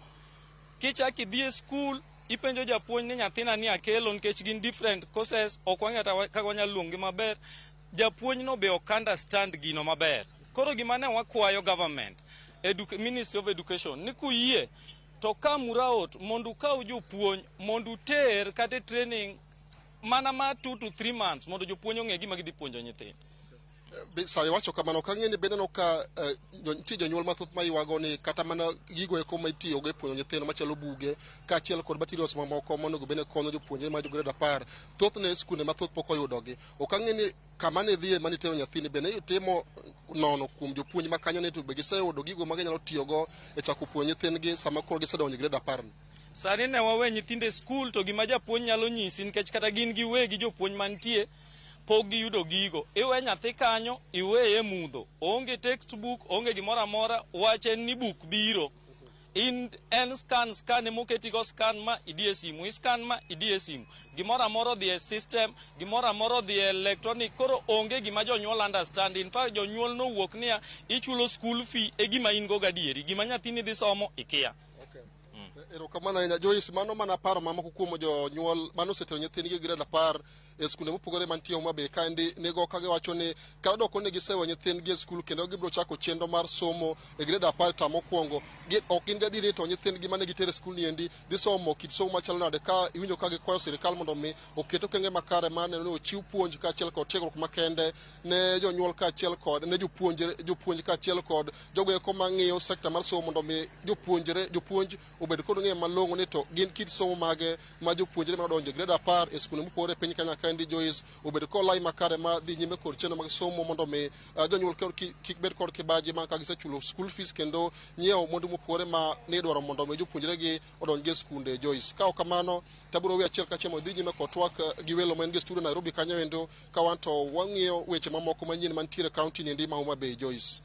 kichak idhi e skul ipenjo japuonj ni nyathina ni akelo nikech gin different courses ok wang'e kata kaka wanyalo luongi maber. Japuonj no be ok understand gino maber. Koro gima ne wakwayo government, Ministry of Education ni kuyie to come out mondo ukaw jopuonj mondo uter kata e training mana ma 2 to 3 months mondo jopuonj ong'e gima gidhi puonjo nyithindo. Sa iwacho kamano ok ang'e ni bende aneno ka nitie jonyuol mathoth ma ywago ni kata mana gigo eko ma itiyogo e puonjo nyithindo machalo buge kaachiel kod materials mamoko monego bed ni konyo jopuonjre ma jo grade 10 thothne skunde mathoth pok oyudogi. Ok ang'e ni kama ne idhiye mane itero nyathini bende itimo nono kuom jopuonj ma kanyo ni to be giseyudo gigo ma ginyalo tiyogo e chako puonjo nyithindgi sama koro gisedonjo e grade 10 ni. Sani ne wawe nyithindo e skul to gima japuonj nyalo nyisi nikech kata gin giwegi jopuonj mantie pok giyudo gigo. Iwe nyathi kanyo, iweye e mudho. Oonge textbook, oonge gimoro amora, wach en ni buk biro. In en scan scan emoketigo scan ma idhi e simu, i-scan ma idhi e simu. Gimoro amora odhi e system, gimoro amora odhi e electronic, koro onge gima jonyuol understand. In fact, jonyuol nowuok niya, ichulo school fee e gima in go gadieri, gima nyathini dhi somo ikia. Erokamano ahinya Joyce, mano mana paro mamoko kuom jonyuol mane osetero nyithindgi e grade 10 e skunde mopogore mantie Homa Bay kaendi nigo ka giwacho ni kata doko ni gisewe nyithindgi e skul kendo gibiro chako chenro mar somo e grade 10 tam mokwongo ok gin gadieri ni to nyithindgi mane gitero e skul ni endi dhi somo kit somo machalo nade ka iwinjo ka gikwayo sirikal mondo mi oket okenge makare mar neno ni ochiw puonj kaachiel kod tiegruok makende ne jonyuol kaachiel kod ne jopuonjre jopuonj kaachiel kod jogo eko mang'iyo sekta mar somo mondo mi jopuonjre jopuonj obed kod ng'eyo malong'o ni to gin kit somo mage ma jopuonjre ma odonjo e grade 10 e skunde mopogore e piny Kenya kaendi Joyce obed kod lai makare ma dhi nyime kod chenro mag somo mondo mi jonyuol kik bed kod kibaji ma ka gisechulo school fees kendo nyiewo mwandu mopogore ma nidwaro mondo mi jopuonjregi odonj e skunde Joyce. Ka ok kamano to abiro weyo achiel kachiel mondo dhi nyime kod twak gi welo ma en gi studio Nairobi kanyo endo ka wan to wang'iyo weche mamoko manyien mantiere e kaunti ni endi ma Homa Bay Joyce.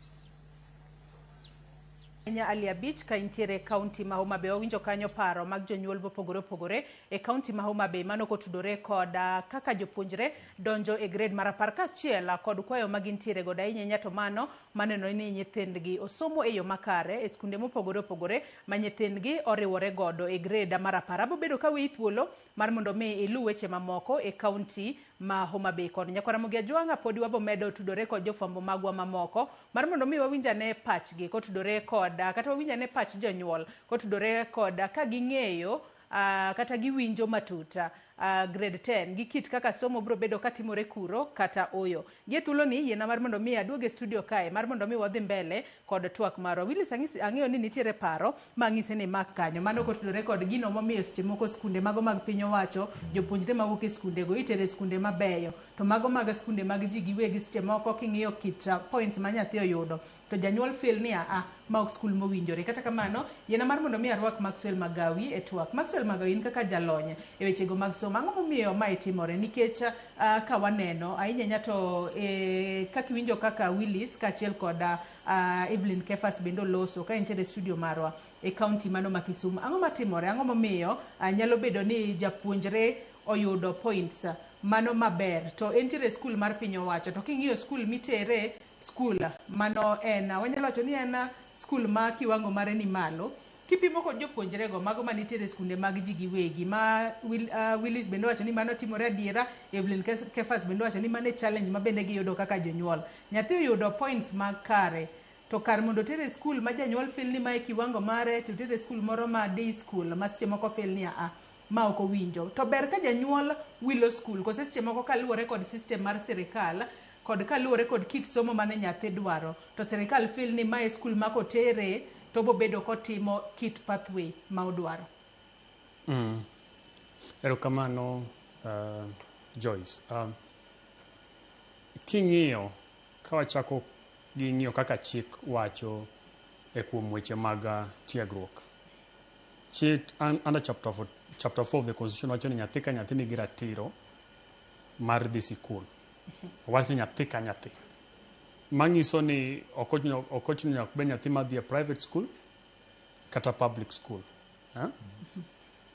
Kenya Ali Abich ka intiere e kaunti ma Homa Bay. Wawinjo kanyo paro mag jonyuol mopogore opogore e kaunti ma Homa Bay mano kotudore kod kaka jopuonjre donjo e grade mar 10 kaachiel kod kwayo ma gintiere godo ahinya ahinya to mano maneno ni nyithindgi osomo e yo makare e skunde mopogore opogore ma nyithindgi oriwore godo e grade mar 10. Abo bedo ka weyi thuolo mar mondo mi iluw weche mamoko e kaunti ma Homa Bay kod Nyakwar Ramogi Ajwang'a podi wabo medo tudore kod jofwambo magwa mamoko mar mondo mi wawinj ane pachgi kotudore kod kata wawinj ane pach jonyuol kotudore kod ka ging'eyo kata giwinjo matut grade 10 gi kit kaka somo biro bedo katimore kuro kata oyo. Gi e thuolo ni yiena mar mondo mi aduog e studio kae mar mondo mi wadhi mbele kod twak marwa. Willis ang'eyo ni nitiere paro ma ang'ise ni mak kanyo. Mano kotudore kod gino momiyo seche moko skunde mago mag piny owacho jopuonjre mawuok e skunde go itere e skunde mabeyo to mago mag skunde mag ji giwegi seche moko king'iyo kit points ma nyathi oyudo to janyuol feel ni aa ma ok skul mowinjore. Kata kamano yiena mar mondo mi arwak Maxwell Magawi e twak. Maxwell Magawi in kaka jalony e wechego mag somo, ang'o momiyo mae timore? Nikech ka waneno ahinya ahinya to kaka iwinjo kaka Willis kaachiel kod Evelyn Kefas bende oloso ka entiere e studio marwa e kaunti mano ma Kisumu. Ang'o matimore? Ang'o momiyo nyalo bedo ni japuonjre oyudo points mano maber to entiere e skul mar piny owacho to king'iyo skul mitere skul mano en wanyalo wacho ni en skul ma kiwango mare ni malo kipimo kod jopuonjrego mago manitiere e skunde mag ji giwegi ma Willis bende owacho ni mano timore adiera. Evelyn Kefas bende owacho ni mano e challenge ma bende giyudo kaka jonyuol. Nyathi oyudo points makare to kar mondo otere e skul ma janyuol feel ni mae kiwango mare to otere e skul moro ma day school ma seche moko feel ni aa ma ok owinjo. To ber ka janyuol wilo skul kose seche moko kaluwore kod system mar sirikal kod kaluwore kod kit somo mane nyathi dwaro to sirikal feel ni mae skul ma kotere to bobedo kotimo kit pathway ma odwaro. Erokamano Joyce. King'iyo ka wachako gi ng'iyo kaka chik wacho e kuom weche mag tiegruok. Chik under chapter 4 of the constitution wacho ni nyathi ka nyathi nigi ratiro mar dhi sikul. Owach ni nyathi ka nyathi. Manyiso ni ok ochuno nyaka bed nyathi madhi e private school kata public school. Eh?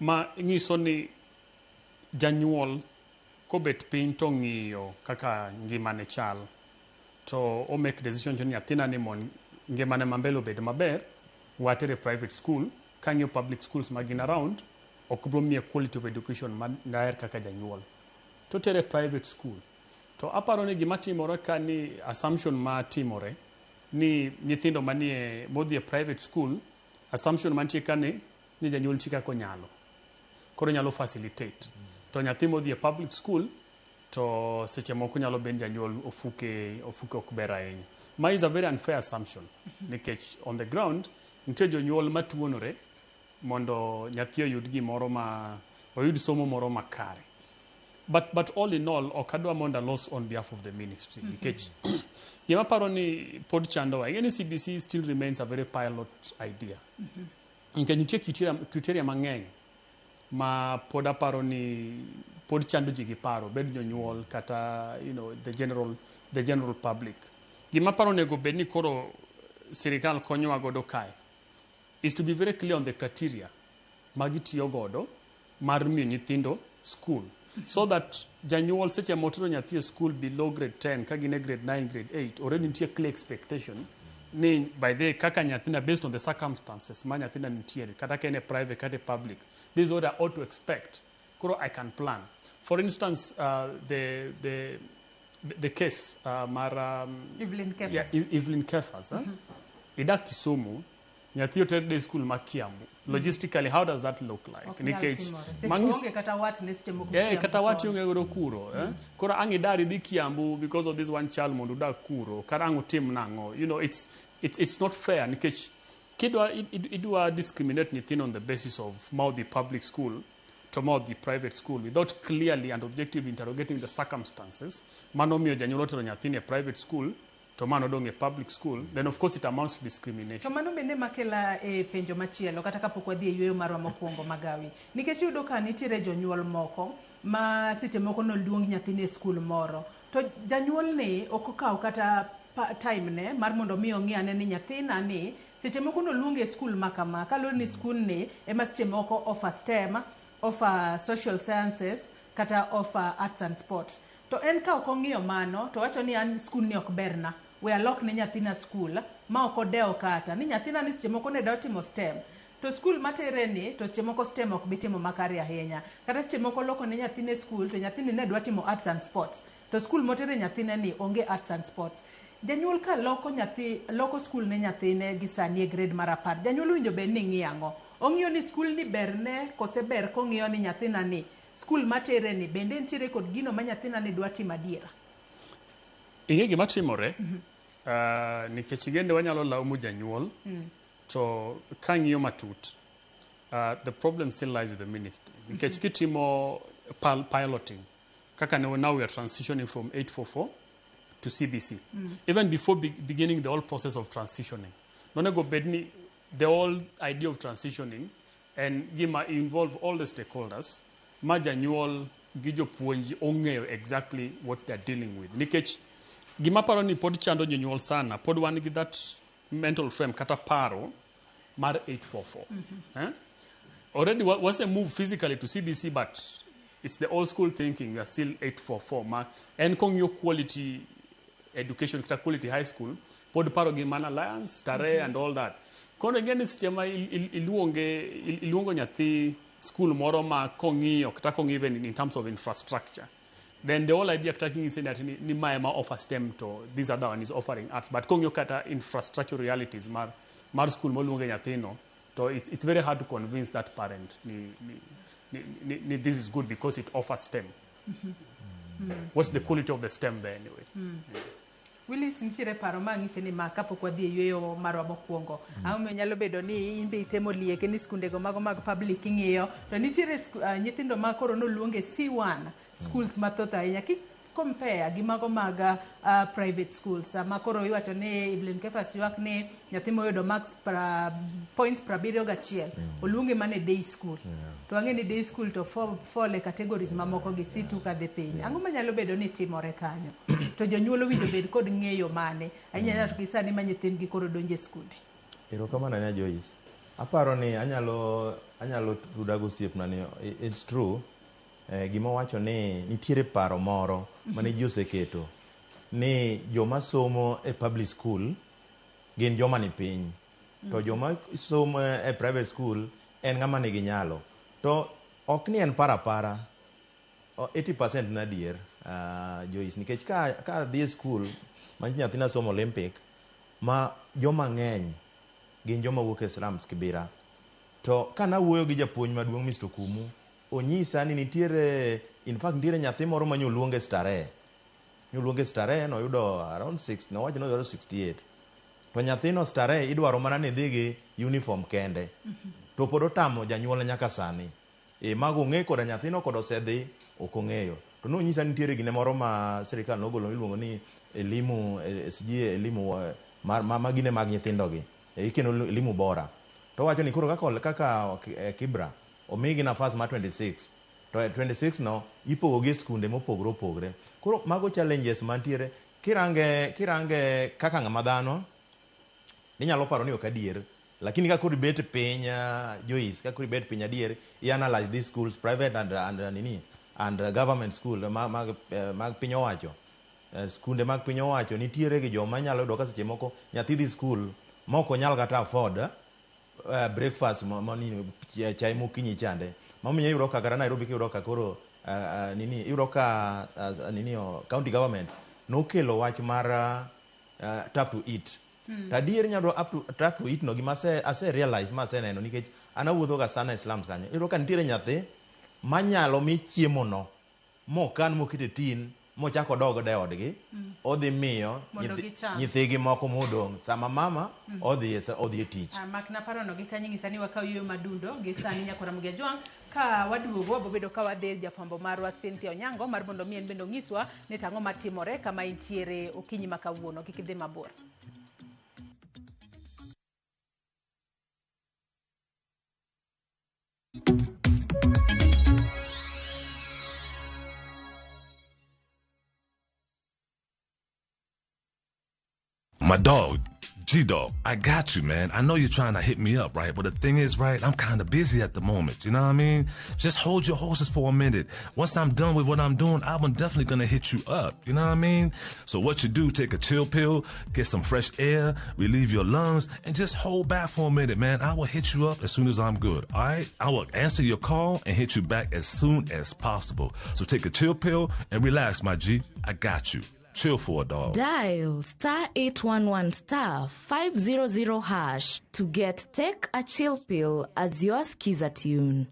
Ma nyiso ni janyuol kobet piny to ng'iyo kaka ngimane chal to o make decision ni nyathina ni mon ngimane ma mbele obed maber, watere private school. Kang'iyo public schools magin around, ok bro miye quality of education ma daher kaka janyuol, to tere private school. To aparo ni gima timore ka ni assumption ma timore ni nyithindo manie modhi e private school, assumption mantie ka ni janyuol nitie kaka onyalo, koro nyalo facilitate. To nyathi modhi e public school to seche moko nyalo bedo janyuol ofuke ok ber ahinya. Ma is a very unfair assumption, nikech on the ground nitie jonyuol matuonore mondo nyathi oyud gimoro ma oyud somo moro makare. But all in all, ok adwa mondo alos on behalf of the ministry, nikech gima paro ni pod chandowa, ing'e ni CBC still remains a very pilot idea, nikech nitie criteria mang'eny ma pod aparo ni pod chando ji gi paro, bed jonyuol kata the general public. Gima paro onego bed ni koro sirikal konyowa godo kae is to be very clear on the criteria ma gitiyo godo mar miyo nyithindo school, so that janyuol seche motero nyathi e school below grade 10, ka gin e grade 9, grade 8, already nitie clear expectation ni by the kaka nyathina, based on the circumstances ma nyathina nitiere, kata ka en e private kata e public, this is what I ought to expect, koro I can plan. For instance, the case mar Evelyn Kefas. Yeah, Evelyn Kefas, eh? Idak Kisumu, nyathi oter day school ma Kiambu. Logistically, how does that look like? Ok nyal Nikech timore. Seche onge kata watne seche moko Kiambu kata wat koni. Onge godo kuro, eh? Koro ang' idar idhi Kiambu because of this one child mondo udag kuro, kata ang' utim nang'o? It's not fair, nikech kidwa idwa discriminate nyithindo on the basis of ma odhi public school to ma odhi private school without clearly and objectively interrogating the circumstances mano miyo janyuol otero nyathini e private school to mano odong' e public school, then of course it amounts to discrimination. To mano bende makela e penjo machielo, kata kapok wadhi e yueyo marwa mokwongo magawi, nikech iyudo ka nitiere jonyuol moko ma seche moko noluong nyathine e skul moro, to janyuol ni ok okaw kata time ne mar mondo mi ong'i ane ni nyathina ni seche moko noluonge e skul ma kama, kaluwore ni skul ni ema seche moko offer STEM, offer social sciences kata offer arts and sport. To en ka ok ong'iyo mano, to wacho ni an skul ni ok berna, we alok ne nyathina skul, ma ok odewo kata ni nyathina ni seche moko ne dwa timo STEM, to skul matere ni to seche moko STEM ok bi timo makare ahinya, kata seche moko loko ne nyathine skul, to nyathini ne dwa timo arts and sports, to skul motere nyathine ni onge arts and sports. Janyuol ka loko nyathi, loko skul ne nyathine gi sani e grade mar 10, janyuol owinjo bed ni ng'iyo ang'o? Ong'iyo ni skul ni berne kose ber kong'iyo ni nyathina ni skul matere ni bende nitiere kod gino ma nyathina ni dwa timo adiera? Ing'e gima timore, nikech igende wanyalo laumu janyuol, to kang'iyo matut, the problem still lies with the ministry, nikech kitimo piloting kaka now we are transitioning from 844 to CBC, even before beginning the whole process of transitioning, nonego bed ni the whole idea of transitioning en gima involve all the stakeholders, ma janyuol gi jopuonj ong'eyo exactly what they are dealing with, nikech gima paro ni pod chando jonyuol sana, pod wan gi that mental frame kata paro mar 844, eh? Already wase move physically to CBC, but it's the old school thinking. We are still 844, ma en kong'iyo quality education kata quality high school, pod paro gi mana Alliance, Starehe and all that. Koro ing'e ni seche ma iluongo nyathi school moro ma kong'iyo kata kong'iyo even in terms of infrastructure, then the whole idea kata king'ise ni mae ema offer STEM to this other one is offering arts, but kong'iyo kata infrastructure realities mar school moluonge nyathino, to it's very hard to convince that parent ni this is good because it offers STEM. What's the quality of the STEM there anyway? Willis, nitiere paro ma ng'ise ni ma kapok wadhi e yueyo marwa mokwongo, ang'o miyo nyalo bedo ni in be itemo lieke ni skundego mago mag public ing'iyo, to nitiere nyithindo ma koro noluonge C1 schools mathoth ahinya. compare gi mago mag private schools sama koro iwacho ni Evelyn Kefas ywak ni nyathi moyudo marks points 71 oluonge mana e day school. To wang'e ni day school to fall e categories mamoko gi C2 kadhi piny. Ang'o manyalo bedo ni timore kanyo? To jonyuol owinjo bed kod ng'eyo mane? Ahinya to gi sani ma nyithindgi koro donjo e skunde. Erokamano ahinya Joyce. Aparo ni anyalo tuda gosiepna ni it's true. Gima owacho ni nitiere paro moro mane ji oseketo ni joma somo e public school gin joma ni piny to joma somo e private school en ng'ama nigi nyalo. To ok ni en para para 80% na adier, Joyce, nikech ka adhi e school ma nyathina somo Olympic ma joma ng'eny gin joma wuok e slums Kibera, to kanawuoyo gi japuonj maduong' Mr. Okumu, onyisa ni nitiere, in fact nitiere nyathi moro ma nyoluonge Starehe, nyoluonge Starehe, noyudo around 6, nowacho noyudo 68, to nyathino Starehe idwaro mana ni idhi gi uniform kende, to pod otamo janyuolne nyaka sani. Mago ong'e koda nyathino koda osedhi ok ong'eyo. To nonyisa ni nitiere gine moro ma sirikal nogolo miluongo ni elimu, sijui elimu ma gine mag nyithindogi, ikeno elimu bora. To owacho ni koro kaka Kibra omigi nafas mar 26, to e 26 no ipogo gi skunde mopogore opogore. Koro mago challenges mantiere. Kirange kaka ng'ama dhano inyalo paro ni ok adier, lakini ka koro ibet piny, Joyce, ka koro ibet piny adier i analyze these schools, private and nini and government school mag piny owacho, skunde mag piny owacho nitiere gi joma nyalo yudo ka seche moko nyathi dhi school ma ok onyal kata afford breakfast ma nini, chai mokinyi chande. Mamiyo iyudo ka kata Nairobi kiyudo ka koro nini, iyudo ka nini, county government nokelo wach mar tap to eat. To adier inyalo up to tap to eat no, gima ase realize ma aseneno nikech an awuotho ga sana e slums kanyo, iyudo ka nitiere nyathi manyalo mi chiemo no mokan moket e tin mochako odog godo e odgi, odhi miyo nyithigi moko modong' sama mama odhi e tich. Mak naparono gi kanyo ng'isa ni wakaw yueyo madundo gi sani nyakora Ramogi Ajwang'. Ka waduogo wabobedo ka wadhi ir jafwambo marwa Cynthia Onyango mar mondo mi en bende onyiswa ni tang'o matimore kama intiere okinyi ma kawuono. Kik idhi mabor. My dog, G-Dog, I got you, man. I know you're trying to hit me up, right? But the thing is, right, I'm kind of busy at the moment. You know what I mean? Just hold your horses for a minute. Once I'm done with what I'm doing, I'm definitely going to hit you up. You know what I mean? So what you do, take a chill pill, get some fresh air, relieve your lungs, and just hold back for a minute, man. I will hit you up as soon as I'm good, all right? I will answer your call and hit you back as soon as possible. So take a chill pill and relax, my G. I got you. Chill for a dog. Dial star 811 star 500 hash to get Take a Chill Pill as your skiza tune.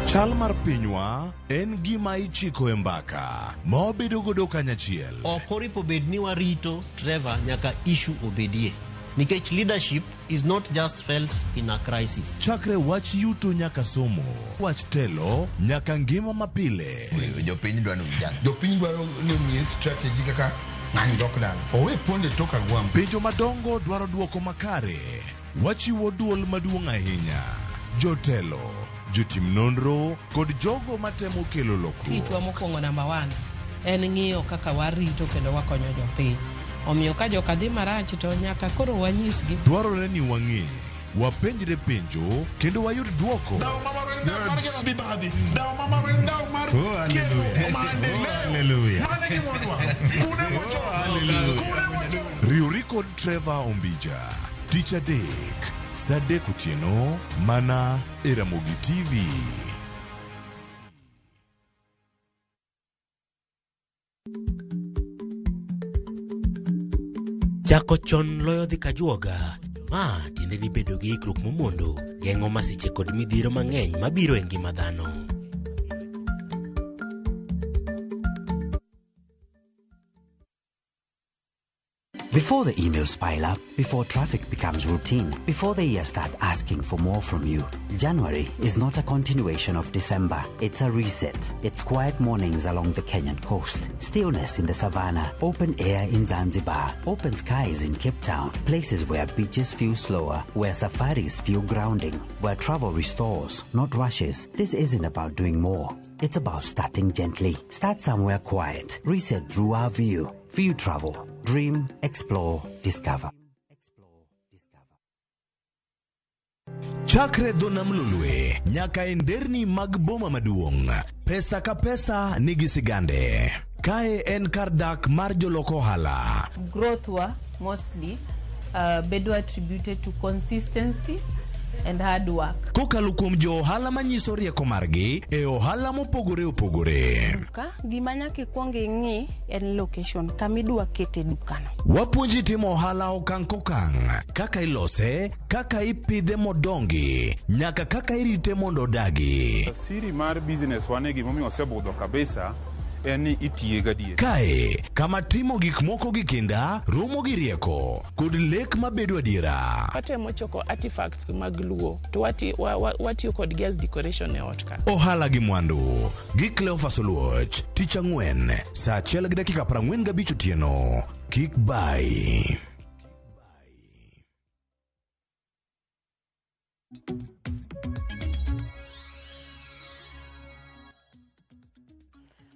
Chal mar pinywa en gima ichiko e mbaka ma wabedo godo kanyachiel. Ok oripo bed ni warito Trevor nyaka issue obedie. Nikech leadership is not just felt in a crisis. Chakre wach yuto nyaka somo, wach telo nyaka ngima mapile. Jopiny dwaro vijana. Jopiny dwaro ni omiye strategy kaka ng'ani dok dala. Owe ponde tok agwambo. Penjo madongo dwaro duoko makare. Wachiwo duol maduong' ahinya. Jotelo, jotim nonro kod jogo matemo kelo lokruok. Tichwa mokwongo namba 1 en ng'iyo kaka warito kendo wakonyo jopiny. Omiyo ka joka dhi marach to nyaka koro wanyisgi. Dwarore ni wang'e, wapenjre penjo kendo wayud duoko. Riwri kod Trevor Ombija tich adek saa 3 otieno mana e Ramogi TV. Chako chon loyo dhi kajuoga. Ma tiende ni bedo gi ikruok momondo geng'o masiche kod midhiero mang'eny mabiro e ngima dhano. Before the emails pile up, before traffic becomes routine, before the year start asking for more from you. January is not a continuation of December. It's a reset. It's quiet mornings along the Kenyan coast, stillness in the savannah, open air in Zanzibar, open skies in Cape Town, places where beaches feel slower, where safaris feel grounding, where travel restores, not rushes. This isn't about doing more. It's about starting gently. Start somewhere quiet. Reset through our view. View Travel. Dream, explore, discover. Chakre dho nam Lolwe nyaka e nderni mag boma maduong', pesa ka pesa nigi sigande. Kae en kar dak mar jolok ohala. Growth wa mostly bedo attributed to consistency and hard work. Kokalo kuom jo ohala manyiso rieko margi e ohala mopogore opogore. Duka, gima nyaka ikwong ing'i en location kamidwa kete dukano. Wapuonji timo ohala okang' kokang', kaka ilose, kaka ipidhe modongi, nyaka kaka irite mondo odagi. Siri mar business wane gimomiyo osebudho kabisa en ni itiye gadier. Kae kama timo gik moko gi kinda, romo gi rieko, kod lek mabedo adiera. Watemo choko artifacts mag Luo to watiyo kodgi as decoration e ot ka. Ohala gi mwandu gi Cleophas Oluoch, tich ang'wen saa 1:45 otieno. Kik bai.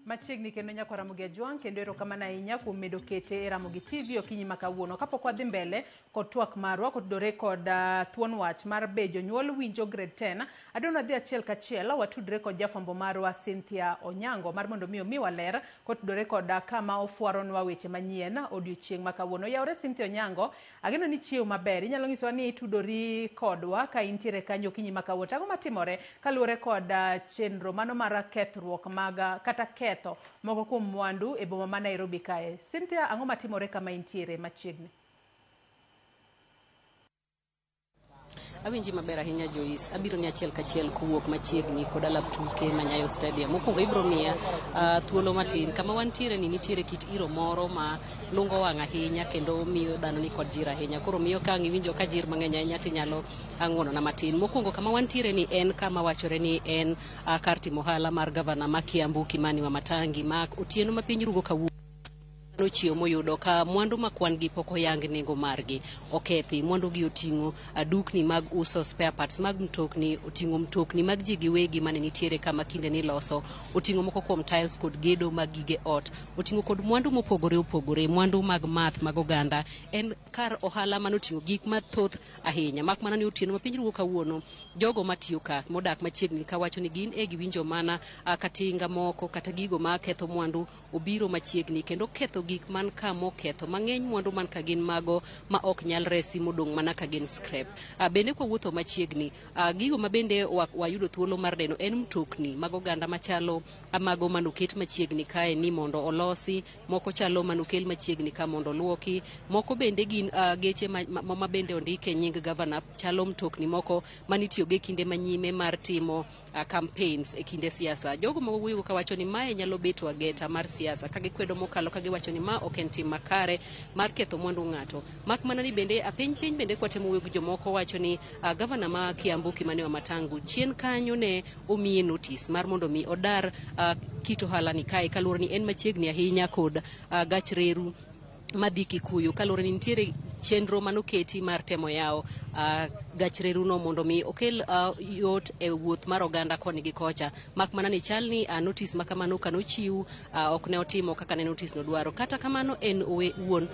Machiegni kendo nyakwa Ramogi Ajwang', kendo erokamano ahinya kuom medo kete e Ramogi TV okinyi ma kawuono. Kapok wadhi mbele kod twak marwa kotudore kod thuon wach mar be jonyuol winjo grade 10, adwa ni wadhi achiel kachiel watudre kod jafwambo marwa Cynthia Onyango mar mondo mi omiwa ler kotudore kod kama ofwaronwa weche manyien odiochieng' ma kawuono. Yaore Cynthia Onyango, ageno ni chiew maber. Inyalo nyisowa ni itudori kodwa ka intiere kanyo okinyi ma kawuono. To ang'o matimore kaluwore kod chenro mano mar kethruok mag kata ketho moko kuom mwandu e boma ma Nairobi kae? Cynthia, ang'o matimore kama intiere machiegni? Awinji maber ahinya Joyce. Abiro ni achiel kachiel kowuok machiegni kod alap tuke ma Nyayo Stadium. Mokwongo ibiro miya thuolo matin. Kama wantiere ni nitiere kit iro moro ma lungo wang' ahinya kendo miyo dhano ni kod jir ahinya. Koro miyo ka ang' iwinjo ka jir mang'eny ahinya tinyalo ang'wonona matin. Mokwongo kama wantiere ni en kama wachore ni en kar timo ohala mar gavana ma Kiambu Kimani Wamatangi ma otieno ma piny rugo kawuono nochiewo moyudo ka mwandu ma kwan gi pok oyang nengo margi okethi. Mwandu gi oting'o dukni mag uso spare parts mag mtokni, oting'o mtokni mag ji giwegi mane nitiere kama kinde ni loso, oting'o moko kuom tiles kod gedo mag gige ot, oting'o kod mwandu mopogore opogore, mwandu mag math mag oganda. En kar ohala manoting'o gik mathoth ahinya, mak mana ni otieno ma piny rugo kawuono jogo matiyo ka modak machiegni kawacho ni gin e giwinjo mana katinga moko kata gigo ma ketho mwandu obiro machiegni kendo ketho gik man ka moketho mang'eny. Mwandu man ka gin mago ma ok nyal resi modong' mana ka gin scrap. Bende kwa wuotho machiegni, gigo ma bende wayudo thuolo mar neno en mtokni mag oganda machalo mago manoket machiegni kae ni mondo olosi, moko chalo manokel machiegni ka mondo oluoki, moko bende gin geche ma bende ondike nying gavana, chalo mtokni moko manitiyogo e kinde manyime mar timo campaigns e kinde siasa. Jogo ma wawuoyogo kawacho ni mae nyalo beto ageta mar siasa ka gikwedo mokalo ka giwacho ni ma ok en tim makare mar ketho mwandu ng'ato. Mak mana ni bende piny bende kwatemo wuoyo gi jomoko wacho ni gavana ma Kiambu Kimani Wamatangi chien kanyo ne omiye notice mar mondo mi odar kit ohala ni kae kaluwore ni en machiegni ahinya kod gach reru madhi Kikuyu, kaluwore ni nitiere chenro manoketi mar temo yawo gach reruno mondo mi okel yot e wuoth mar oganda koni gi kocha. Mak mana ni chal ni notice ma kamano kanochiw ok ne otimo kaka ne notice no dwaro. Kata kamano en wuon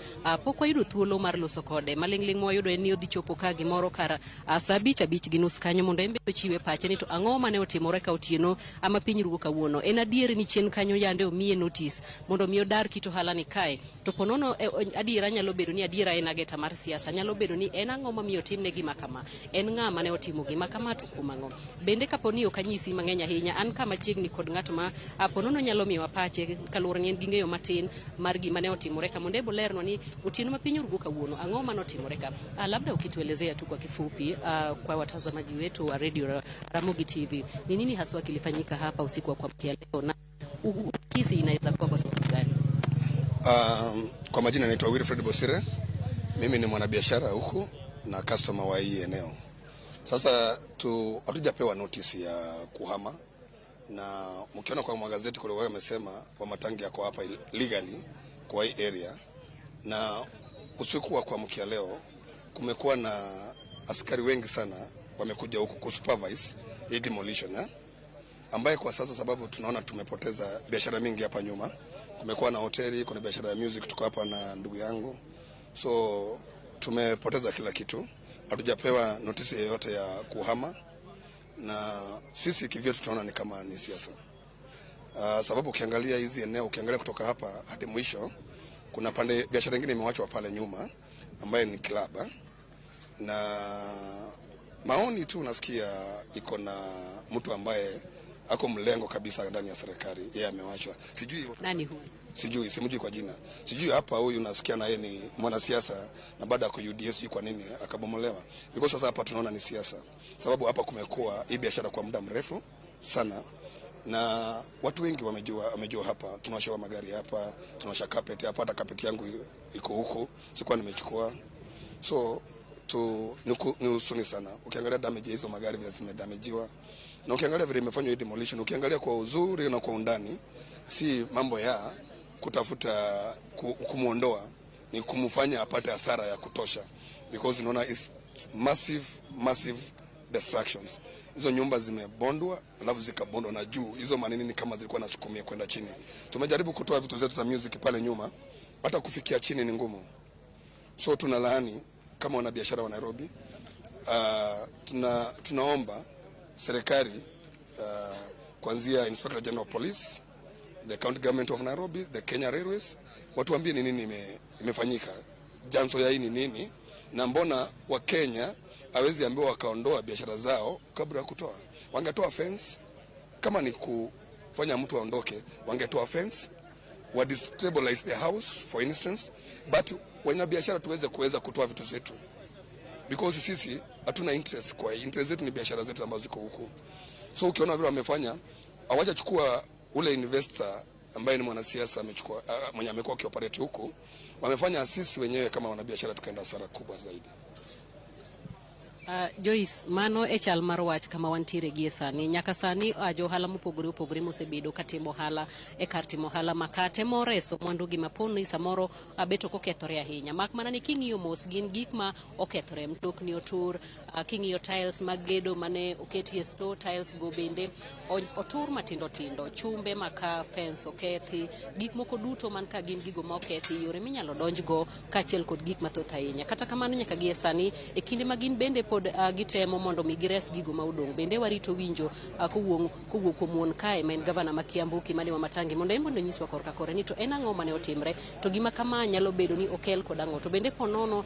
pok wayudo thuolo mar loso kode. Maling'ling' mwayudo en ni odhi chopo ka gimoro kar saa 5:30 kanyo mondo en be ochiwe pache ni to ang'o mane otimore ka otieno ama piny rugo kawuono. En adier ni chien kanyo yande omiye notice mondo mi odar kit ohala ni kae. To ponono adiera nyalo bedo ni adiera en ageta mar siasa, nyalo bedo ni en ang'o mamiyo timne gima kama, en ng'a mane otimo gima kama to kuom ang'o. Bende kapo ni ok anyisi mang'eny ahinya, an kama chiegni kod ng'at ma ponono nyalo miyowa pache kaluwore ni en gi ng'eyo matin mar gima ne otimore ka, mondo ebo lerno ni otieno ma piny orugo kawuono ang'o mane otimore ka. Labda ukituelezea tu kwa kifupi kwa watazamaji wetu wa Radio Ramogi TV, ni nini haswa kilifanyika hapa usiku wa kuamkia leo na kesi inaweza kuwa kwa sababu gani? Kwa majina naitwa Wilfred Bosire. Mimi ni mwanabiashara huku na customer wa hii eneo. Sasa hatujapewa notice ya kuhama, na mkiona kwa magazeti kule wamesema Wamatangi yako hapa legally kwa hii area, na usiku wa kuamkia leo kumekuwa na askari wengi sana wamekuja huku kusupervise hii demolition, ambaye kwa sasa sababu tunaona tumepoteza biashara mingi hapa nyuma. Kumekuwa na hoteli, kuna biashara ya music, tuko hapa na ndugu yangu. So tumepoteza kila kitu. Hatujapewa notisi yoyote ya kuhama, na sisi kivyetu tunaona ni kama ni siasa. Sababu ukiangalia hizi eneo, ukiangalia kutoka hapa hadi mwisho, kuna pande biashara nyingine imewachwa pale nyuma ambaye ni club, na maoni tu unasikia iko na mtu ambaye ako mlengo kabisa ndani ya serikali, yeye amewachwa. Sijui nani huyu? Sijui, simjui kwa jina. Sijui hapa huyu unasikia na yeye ni mwanasiasa na baada ya UDA sijui kwa nini akabomolewa. Because sasa hapa tunaona ni siasa. Sababu hapa kumekuwa hii biashara kwa muda mrefu sana, na watu wengi wamejua hapa. Tunawasha magari hapa, tunawasha carpet hapa, hata carpet yangu iko huko, sikuwa nimechukua. So ni husuni sana. Ukiangalia damage hizo magari vile zimedamajiwa, na ukiangalia vile imefanywa hii demolition, ukiangalia kwa uzuri na kwa undani, si mambo ya kutafuta kumuondoa, ni kumfanya apate hasara ya kutosha, because unaona is massive destructions. Hizo nyumba zimebondwa, alafu zikabondwa na juu. Hizo manini ni kama zilikuwa nasukumia kwenda chini. Tumejaribu kutoa vitu zetu za music pale nyuma, hata kufikia chini ni ngumu. So tunalaani kama wanabiashara wa Nairobi. Tunaomba serikali, kuanzia Inspector General of Police, the County Government of Nairobi, the Kenya Railways, watuambie ni nini imefanyika, janso ya hii ni nini, na mbona wa Kenya hawezi ambiwa wakaondoa biashara zao kabla ya kutoa. Wangetoa fence, kama ni kufanya mtu aondoke, wangetoa fence, wa destabilize the house for instance, but wenye biashara tuweze kuweza kutoa vitu zetu, because sisi hatuna interest kwa interest zetu ni biashara zetu ambazo ziko huku. So ukiona vile wamefanya, hawajachukua ule investor ambaye ni mwanasiasa amechukua, mwenye amekuwa akioperate huku, wamefanya sisi wenyewe kama wanabiashara tukaenda hasara kubwa zaidi. Joyce, mano e chal mar wach kama wantiere gie sani. Nyaka sani johala mopogore opogore mosebedo katimo ohala e kar timo ohala makate moreso mwandugi maponi samoro bet ok okethore ahinya, mak mana ni king'iyo mos gin gik ma okethore, mtokni otur, king'iyo tiles mag gedo mane oketie store, tiles go bende otur matindo tindo, chumbe maka fence okethi, gik moko duto man ka gin gigo ma okethi, yore minyalo donjgo kaachiel kod gik mathoth ahinya. Kata kamano nyaka gie sani e kinde ma gin bende pod gitemo mondo mi gires gigo ma odong'. Bende warito winjo kowuok kuom wuon kae ma en gavana ma Kiambu Kimani Wamatangi mondo en bende onyiswa korka kore ni to en ang'o mane otimre, to gima kama nyalo bedo ni okel kod ang'o. To bende po nono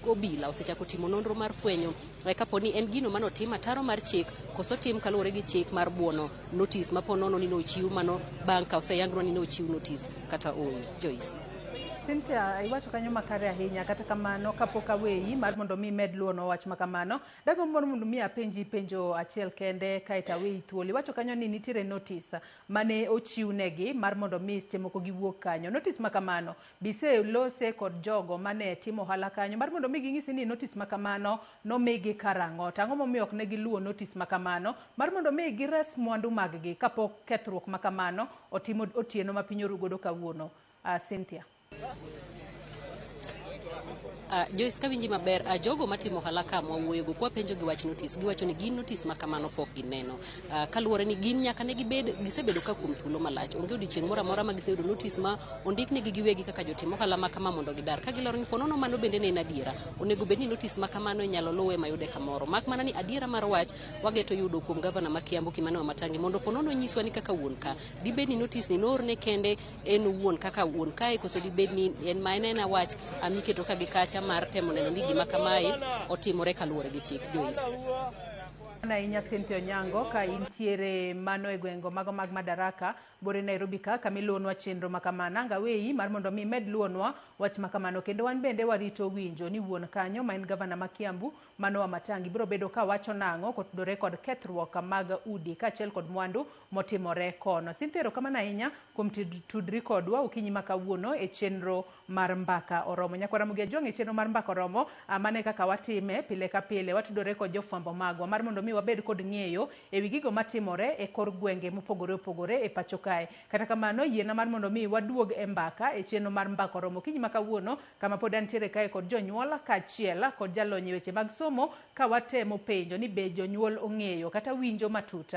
obila osechako timo nonro mar fwenyo kapo ni en gino mane otim ataro mar chik koso tim kaluwore gi chik mar buono notice ma po nono ni nochiw mano bang' ka oseyangro ni nochiw notice kata ooyo. Joyce. Cynthia, iwacho kanyo makare ahinya. Kata kamano kapok aweyi mar mondo mi med luono wach makamano, dagombo mondo mi apenji penjo achiel kende kaeto aweyi thuolo. Iwacho kanyo ni nitiere notice mane ochiwnegi mar mondo mi seche moko giwuok kanyo. Notice makamano bise lose kod jogo mane timo ohala kanyo mar mondo mi ging'isi ni notice makamano nomigi karang'o, to ang'o momiyo ok ne giluwo notice makamano mar mondo mi gires mwandu mag gi kapok kethruok makamano otimo otieno ma piny oru godo kawuono. Cynthia. Joyce, kawinji maber, jogo matimo ohala ka mwawuoyogo kwa penjo gi wach notice, giwacho ni gin notice ma kamano pok gineno. Kaluwore ni gin nyaka ne gibed gisebedo ka kuom thuolo malach, onge odiochieng' moro amora ma giseyudo notice ma ondiknegi giwegi kaka jotim ohala ma kama mondo gidar. Ka giloro ni ponono mano bende ne en adiera, onego bed ni notice ma kamano inyalo luwe mayude kamoro. Mak mana ni adiera mar wach wageto yudo kuom gavana ma Kiambu Kimani Wamatangi mondo ponono nyiswa ni kaka wuon ka dibed ni notice ni noorne kende en owuon kaka wuon kae, koso dibed ni en ma en ena wach miketo ka gi kacha mar temo neno ni gima kamae otimore kaluwore gi chik. Joyce. Ahinya Cynthia Onyango ka intiere mano e gwengo mago mag Madaraka bore Nairobi ka kama iluwonwa chenro makamano. Anga weyi mar mondo mi imed luwonwa wach makamano kendo wan bende warito winjo ni wuon kanyo ma en gavana ma Kiambu mano Wamatangi biro bedo ka wacho nang'o kotudore kod kethruok mag udi kaachiel kod mwandu motimore kono. Cynthia, erokamano ahinya kuom tudri kodwa okinyi ma kawuono e chenro mar Mbaka Oromo. Nyakwara Ramogi Ajwang' e chenro mar Mbaka Oromo, mano e kaka watime pile ka pile, watudore kod jofwambo magwa mar mondo mi wabed kod ng'eyo ewi gigo matimore e kor gwenge mopogore opogore e pacho kae. Kata kamano, yiena mar mondo mi waduog e mbaka e chenro mar Mbaka Oromo okinyi ma kawuono kama pod antiere kae kod jonyuol kaachiel kod jalony e weche mag somo ka watemo penjo ni be jonyuol ong'eyo kata winjo matut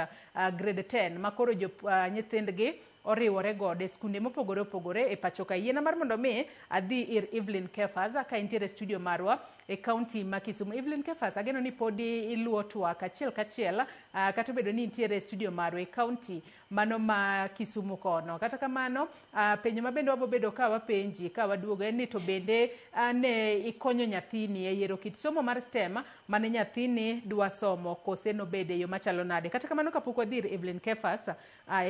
grade 10 ma koro nyithindgi oriwore godo e skunde mopogore opogore e pacho ka. Yiena mar mondo mi adhi ir Evelyn Kefas ka entiere e studio marwa e kaunti ma Kisumu. Evelyn Kefas, ageno ni podi iluwo twak achiel kachiel kata obedo ni intiere e studio marwa e kaunti mano ma Kisumu kono. Kata kamano, penjo ma bende wabobedo ka wapenji ka waduogo en ni to bende ne ikonyo nyathini e yiero kit somo mar STEM mane nyathini dwa somo kose nobede e yo machalo nade. Kata kamano kapok wadhi ir Evelyn Kefas,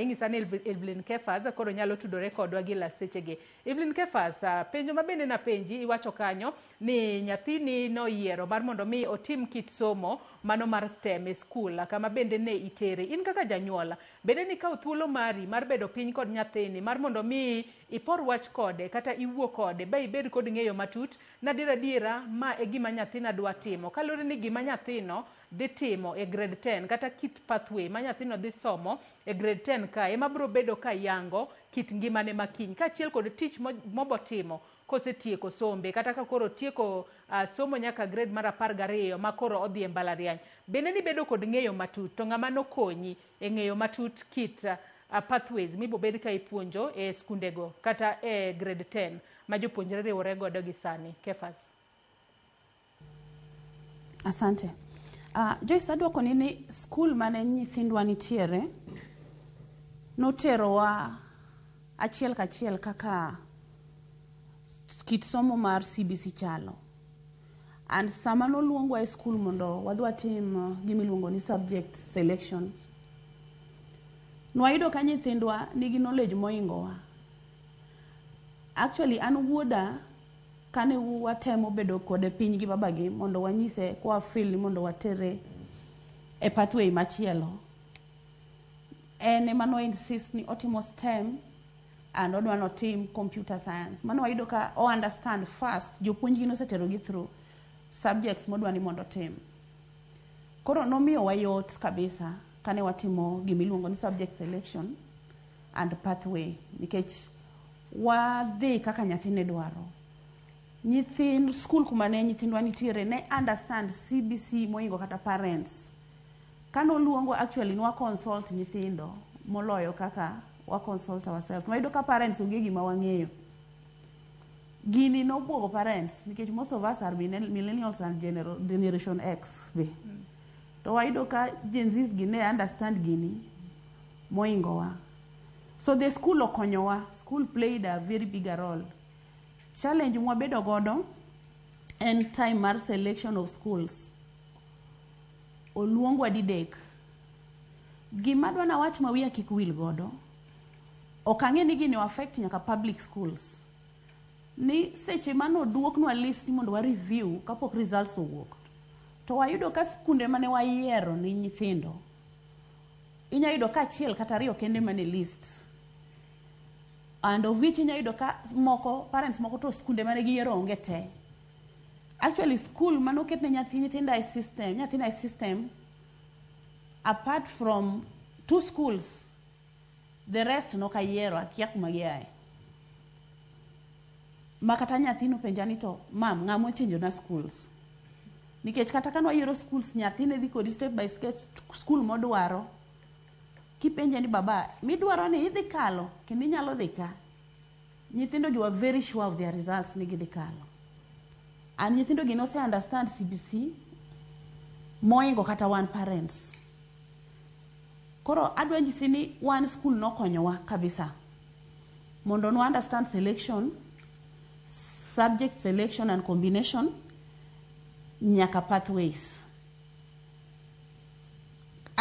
ing'isa ni Evelyn Kefas koro nyalo tudore kodwa gi la sechegi. Evelyn Kefas, penjo ma bende napenji iwacho kanyo ni nyathini noyiero mar mondo mi otim kit somo mano mar STEM e skul kama bende ne itere. In kaka janyuol, bende nikawo thuolo mari mar bedo piny kod nyathini mar mondo mi ipor wach kode kata iwuo kode ba ibed kod ng'eyo matut na adiera adiera ma e gima nyathina dwa timo kaluwore ni gima nyathino dhi timo e grade 10 kata kit pathway ma nyathino dhi somo e grade 10 ka ema biro bedo ka yango kit ngimane ma kiny kaachiel kod tich mobotimo kosetieko sombe kata ka koro otieko somo nyaka grade mar 12 ma koro odhi e mbalariany. Bende nibedo kod ng'eyo matut to ng'ama nokonyi e ng'eyo matut kit pathways mibobed ka ipuonjo e skundego kata e grade 10 ma jopuonjre riwore godo gi sani. Kefas. Asante. Joyce, adwoko ni skul mane nyithindwa nitiere noterowa achiel kachiel kaka kit somo mar CBC chalo. And sama noluongwa e skul mondo wadhi watim gima iluongo ni subject selection, nwayudo ka nyithindwa nigi knowledge moingowa. Actually, an wuoda kane watemo bedo kode piny gi babagi mondo wanyise kwa feel ni mondo watere e pathway machielo, en ema no insist ni otimo STEM and odwa notim computer science. Mano wayudo ka o understand fast, jopuonjgi noseterogi through subjects modwa ni mondo otim. Koro nomiyowa yot kabisa kane watimo gimiluongo ni subject selection and pathway, nikech wadhi kaka nyathi ne dwaro. Nyithind skul kuma ne nyithindwa nitiere ne understand CBC moingo kata parents. Kano actually nwa consult nyithindo moloyo kaka wa consult ourselves. Wayudo ka parents onge gima wang'eyo. Gini nobuogo parents nikech most of us are millennials and generation X be. To wayudo ka Gen Zs gi ne understand gini moingowa. So the school okonyowa. School played a very big role. Challenge mwabedo godo en time mar selection of schools. Oluongwa didek. Gima dwa nawach ma wiya kik wil godo, ok ang'e ni gini affect nyaka public schools. Ni seche manoduoknwa list ni mondo wa review kapok results owuok, to wayudo ka skunde mane wayiero ni nyithindo, inya yudo ka achiel kata ariyo kende mane list. And of which inya yudo ka moko, parents moko to skunde mane giyiero onge te. Actually school manoket ne nyathi nyithinda e system, nyathina e system, apart from 2 schools, the rest nok ayiero, akia kuma giaye. Ma kata nyathi nopenja ni to, mam, ng'ama ochenjo na schools? Nikech kata ka nwayiero schools, nyathi ne dhi kodi step by step school modwaro. Kipenje ni baba, midwaro ni idhi kalo, kendo inyalo dhi ka. Nyithindo gi were very sure of their results ni gidhi kalo. And nyithindo gi nose understand CBC moingo kata wan parents. Koro adwa nyisi ni wan school nokonyowa kabisa mondo no understand selection, subject selection and combination nyaka pathways.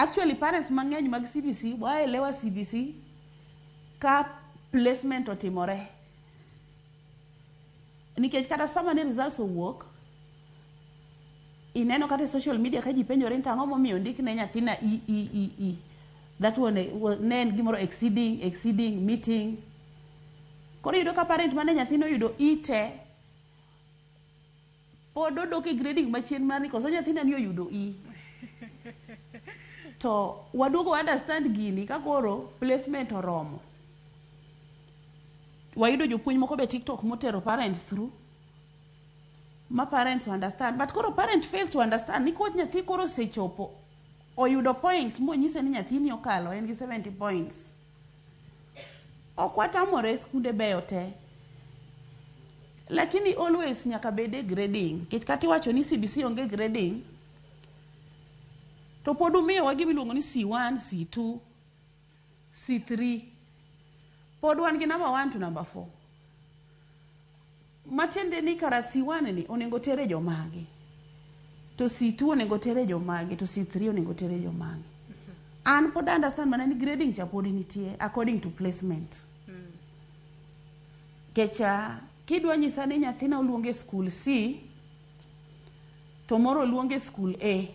Actually parents mang'eny mag CBC waelewa CBC ka placement otimore. Nikech kata sama ne results owuok, ineno kata e social media ka ji penjore ni to ang'o momiyo ondik ne nyathina E, E, E, E. That one ne en gimoro exceeding, exceeding, meeting. Koro iyudo ka parent mane nyathine oyudo E te, pod odok e grading machien mar ni koso nyathina ni oyudo E. To waduogo understand gini ka koro placement oromo. Wayudo jopuonj moko be TikTok motero parents through ma parents understand. But koro parent fails to understand ni koch nyathi koro osechopo oyudo points monyise ni nyathini okalo en gi 70 points. Ok watamore skunde beyo te. Lakini always nyaka bed e grading. Nikech kata iwacho ni CBC onge grading, to pod umiyowa gima iluongo ni C1, C2, C3. Pod wan gi number 1 to number 4. Matiende ni kara C1 ni onego tere jomage. To C2 onego tere jomage, to C3 onego tere jomage. An pod understand mana ni grading cha pod nitie according to placement. Kecha kidwa nyisa ni nyathina oluong e school C to moro oluong e school A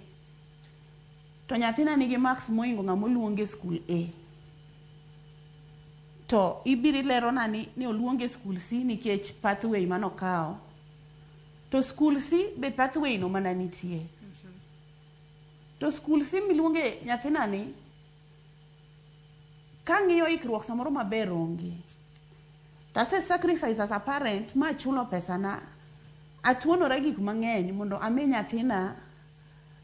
to nyathina nigi marks mohingo ng'ama oluong e school A to ibiro ilerona ni oluong e school C nikech pathway manokawo to school C be pathway no mana nitie to school C miluonge nyathina ni kang'iyo ikruok samoro maber onge to ase sacrifice as a parent ma achulo pesana atuonora gik mang'eny mondo ami nyathina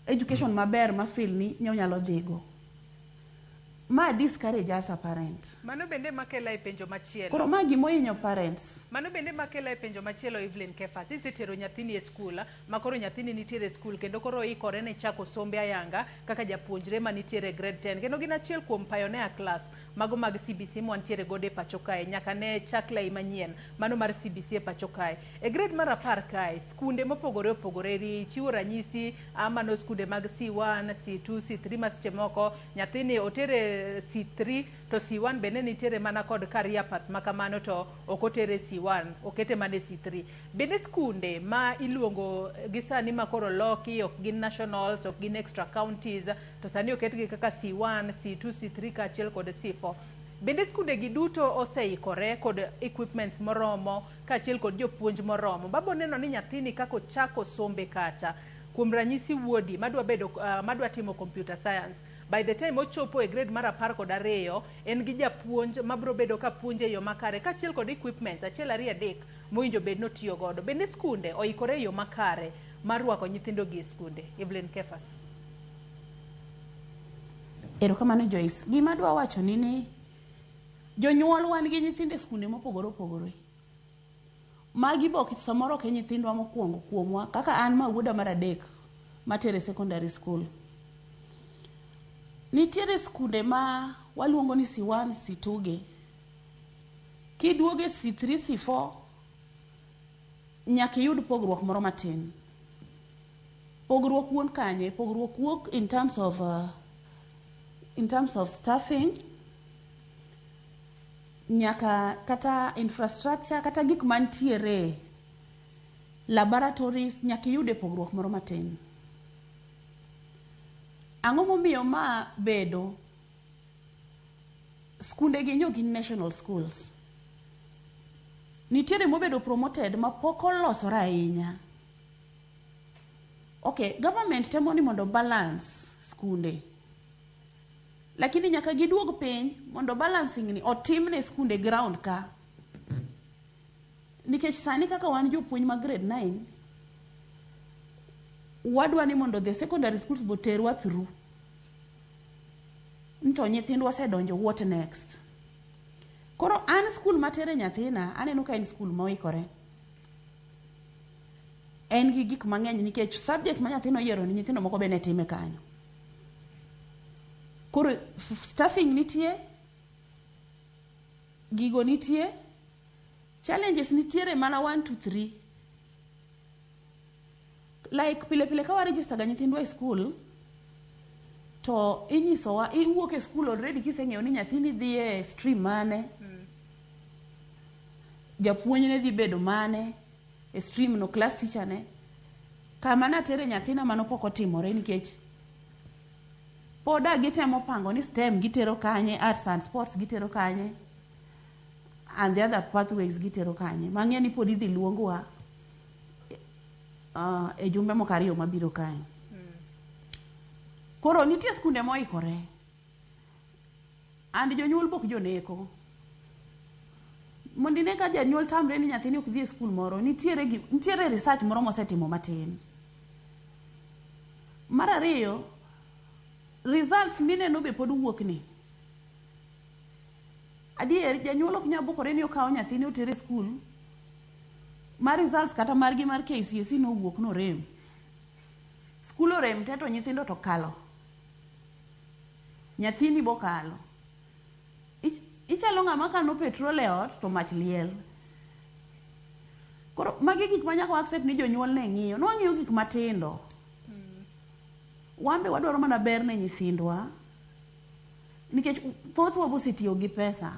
education maber ma feel ni onyalo dhigo ma discourage as a parent. Mano bende makela e penjo machielo. Koro ma gimohinyo parents. Mano bende makela e penjo machielo Evelyn Kefas. Isetero nyathini e skul, ma koro nyathini nitiere e skul kendo koro oikore ne chako sombe ayanga kaka japuonjre manitiere e grade 10. Kendo gin achiel kuom pioneer class mago mag CBC mwantiere godo e pacho kae nyaka ne chak lai manyien mano mar CBC e pacho kae. E grade mar 10 kae, skunde mopogore opogore ri chiwo ranyisi mano skunde mag C1, C2, C3 ma seche moko nyathini otere C3 to C1 bende nitiere mana kod career path makamano to ok otere C1 okete mana e C3. Bende skunde ma iluongo gi sani ma koro loki ok gin nationals ok gin extra counties to sani oketgi kaka C1, C2, C3 kaachiel kod C4. Bende skunde gi duto oseikore kod equipments moromo kaachiel kod jopuonj moromo. Babo neno ni nyathini kaka ochako sombe kacha kuom ranyisi wuodi madwa bedo madwa timo computer science by the time ochopo e grade mar 12 en gi japuonj mabro bedo ka puonje e yo makare kaachiel kod equipments 1 2 3 mowinjo bed notiyo godo. Bende skunde oikore e yo makare mar rwako nyithindo gi e skunde? Evelyn Kefas. Erokamano Joyce. Gima adwa wacho ni jonyuol wan gi nyithindo e skunde mopogore opogore. Magi be ok samoro ok e nyithindwa mokwongo kuomwa kaka an ma wuoda mar 3 matere secondary school. Nitiere skunde ma waluongo ni C1, C2 gi. Kiduogo e C3, C4 nyaka iyud pogruok moro matin. Pogruok wuon kanye? Pogruok wuok in terms of staffing, nyaka kata infrastructure, kata gik mantiere, laboratories, nyaka iyude pogruok moro matin. Ang'o momiyo ma bedo? Skunde gi nyo gin national schools. Nitiere mobedo promoted ma pok olosore ahinya. Okay, government temo ni mondo balance skunde. Lakini nyaka giduog piny mondo balancing ni otimne skunde ground ka. Nikech sani kaka wan jopuonj mag grade 9, wadwa ni mondo the secondary schools bo terwa through. To nyithindwa osedonjo, what next? Koro an school matere nyathina, aneno ka en school moikore. En gi gik mang'eny nikech subject ma nyathino oyiero ni nyithindo moko be ne time kanyo. Koro staffing nitie, gigo nitie, challenges nitiere mana 1 2 3. Like pile pile ka waregister ga nyithindwa e school, To inyisowa iwuok e skul already kiseng'eyo ni nyathini dhi e stream mane. Japuonj ne dhi bedo mane e stream no class teacher ne. Kama natere nyathina mano pok otimore nikech pod a gitemo pango ni STEM gitero kanye, arts and sports gitero kanye, and the other pathways gitero kanye. Mang'e ni pod idhi luongwa e jumbe moko ariyo mabiro kae. Koro nitie skunde moikore. And jonyuol bok joneko. Mondo ine ka janyuol tamre ni nyathini ok dhi e skul moro, nitiere, nitiere research moro mosetimo matin. Mar ariyo, results mineno be pod wuok ni. Adier, janyuol ok nyal bukore ni okawo nyathini otere e skul ma results kata margi mar KCSE nowuok norem. Skul orem te to nyithindo to kalo. Nyathini bokalo. Ichalo ng'ama kano petrol e ot to mach liel. Koro magi gik ma nyaka accept ni jonyuol ne ng'iyo. Nwang'iyo gik matindo. Wan be wadwaro mana ber ne nyithindwa. Nikech thothwa bosetiyo gi pesa.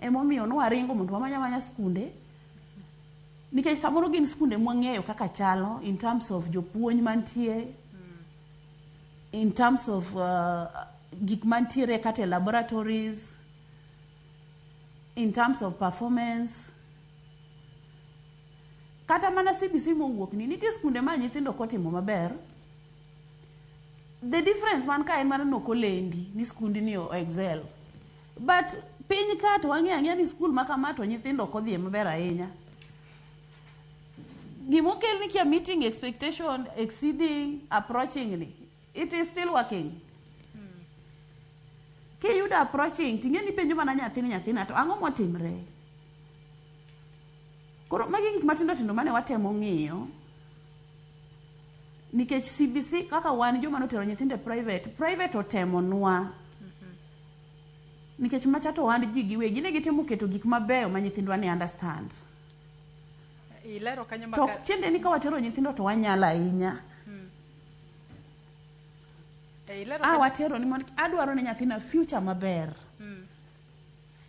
Emomiyo nwaringo mondo wamany amanya skunde. Nikech samoro gin skunde mwang'eyo kaka chalo in terms of jopuonj mantie, in terms of gik mantiere kata e laboratories, in terms of performance. Kata mana CBC mowuok ni, nitie skunde ma nyithindo ok otimo maber. The difference man ka en mana ni ok olendi ni skundni o excel. But piny ka to wang'eyo ang'eya ni skul ma kama to nyithindo ok odhiye maber ahinya. Gimokel ni kia meeting expectation, exceeding, approaching ni, it is still working. Kiyudo approaching, ting'e ni penjo mana nyathini nyathina to ang'o motimre? Koro magi gik matindo tindo mane watemo ng'iyo. Nikech CBC kaka wan joma notero nyithindo e private, private otemonwa. Nikech macha to wan ji giwegi ne gitemo keto gik mabeyo ma nyithindwa ne understand. Ilero kanyo To ok tiende ni ka watero nyithindo to wanyalo ahinya. Ilero A watero ni mondo adwaro ne nyathina future maber.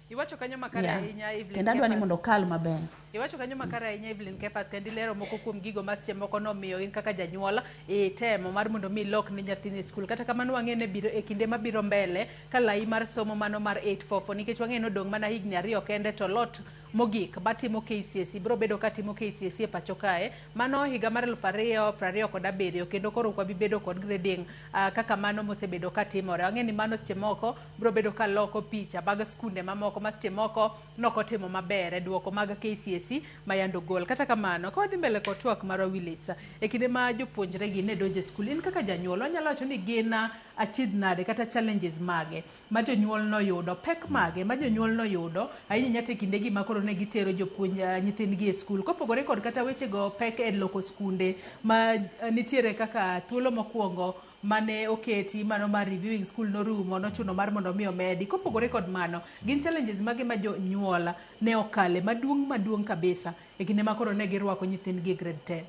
Iwacho kanyo makare ahinya Evelyn. Kendo adwa ni Kefas. mondo okal maber. Iwacho kanyo makare ahinya Evelyn Kefas, kendo ilero moko kuom gigo ma seche moko nomiyo in kaka janyuol itemo mar mondo mi ilok ne nyathini e skul. Kata kamano wang'e ne biro e kinde mabiro mbele ka lai mar somo mano mar 844 nikech wang'e ni odong' mana higni 2 kende to lot mogik batimo KCSE biro bedo katimo KCSE e pacho kae mano higa mar 2027 kendo koro ok wabi bedo kod grading kaka mano mosebedo katimore. Wang'e ni mano seche moko biro bedo kaloko picha mag skunde mamoko ma seche moko nokotimo maber e duoko mag KCSE ma yande ogol. Kata kamano, ka wadhi mbele kod twak marwa Willis, e kinde ma jopuonjre gi ne donjo e skul, in kaka janyuol wanyalo wacho ni gin achiedh nade kata challenges mage ma jonyuol noyudo, pek mage ma jonyuol noyudo ahinya ahinya to e kindegi ma koro ne gitero jopuonj nyithindgi e skul. Kopogore kod kata wechego pek e loko skunde ma nitiere kaka thuolo mokwongo mane oketi mano mar reviewing school norumo nochuno mar mondo mi omedi. Kopogore kod mano, gin challenges mage ma jonyuol ne okale maduong' maduong' kabisa e kinde ma koro ne girwako nyithindgi e grade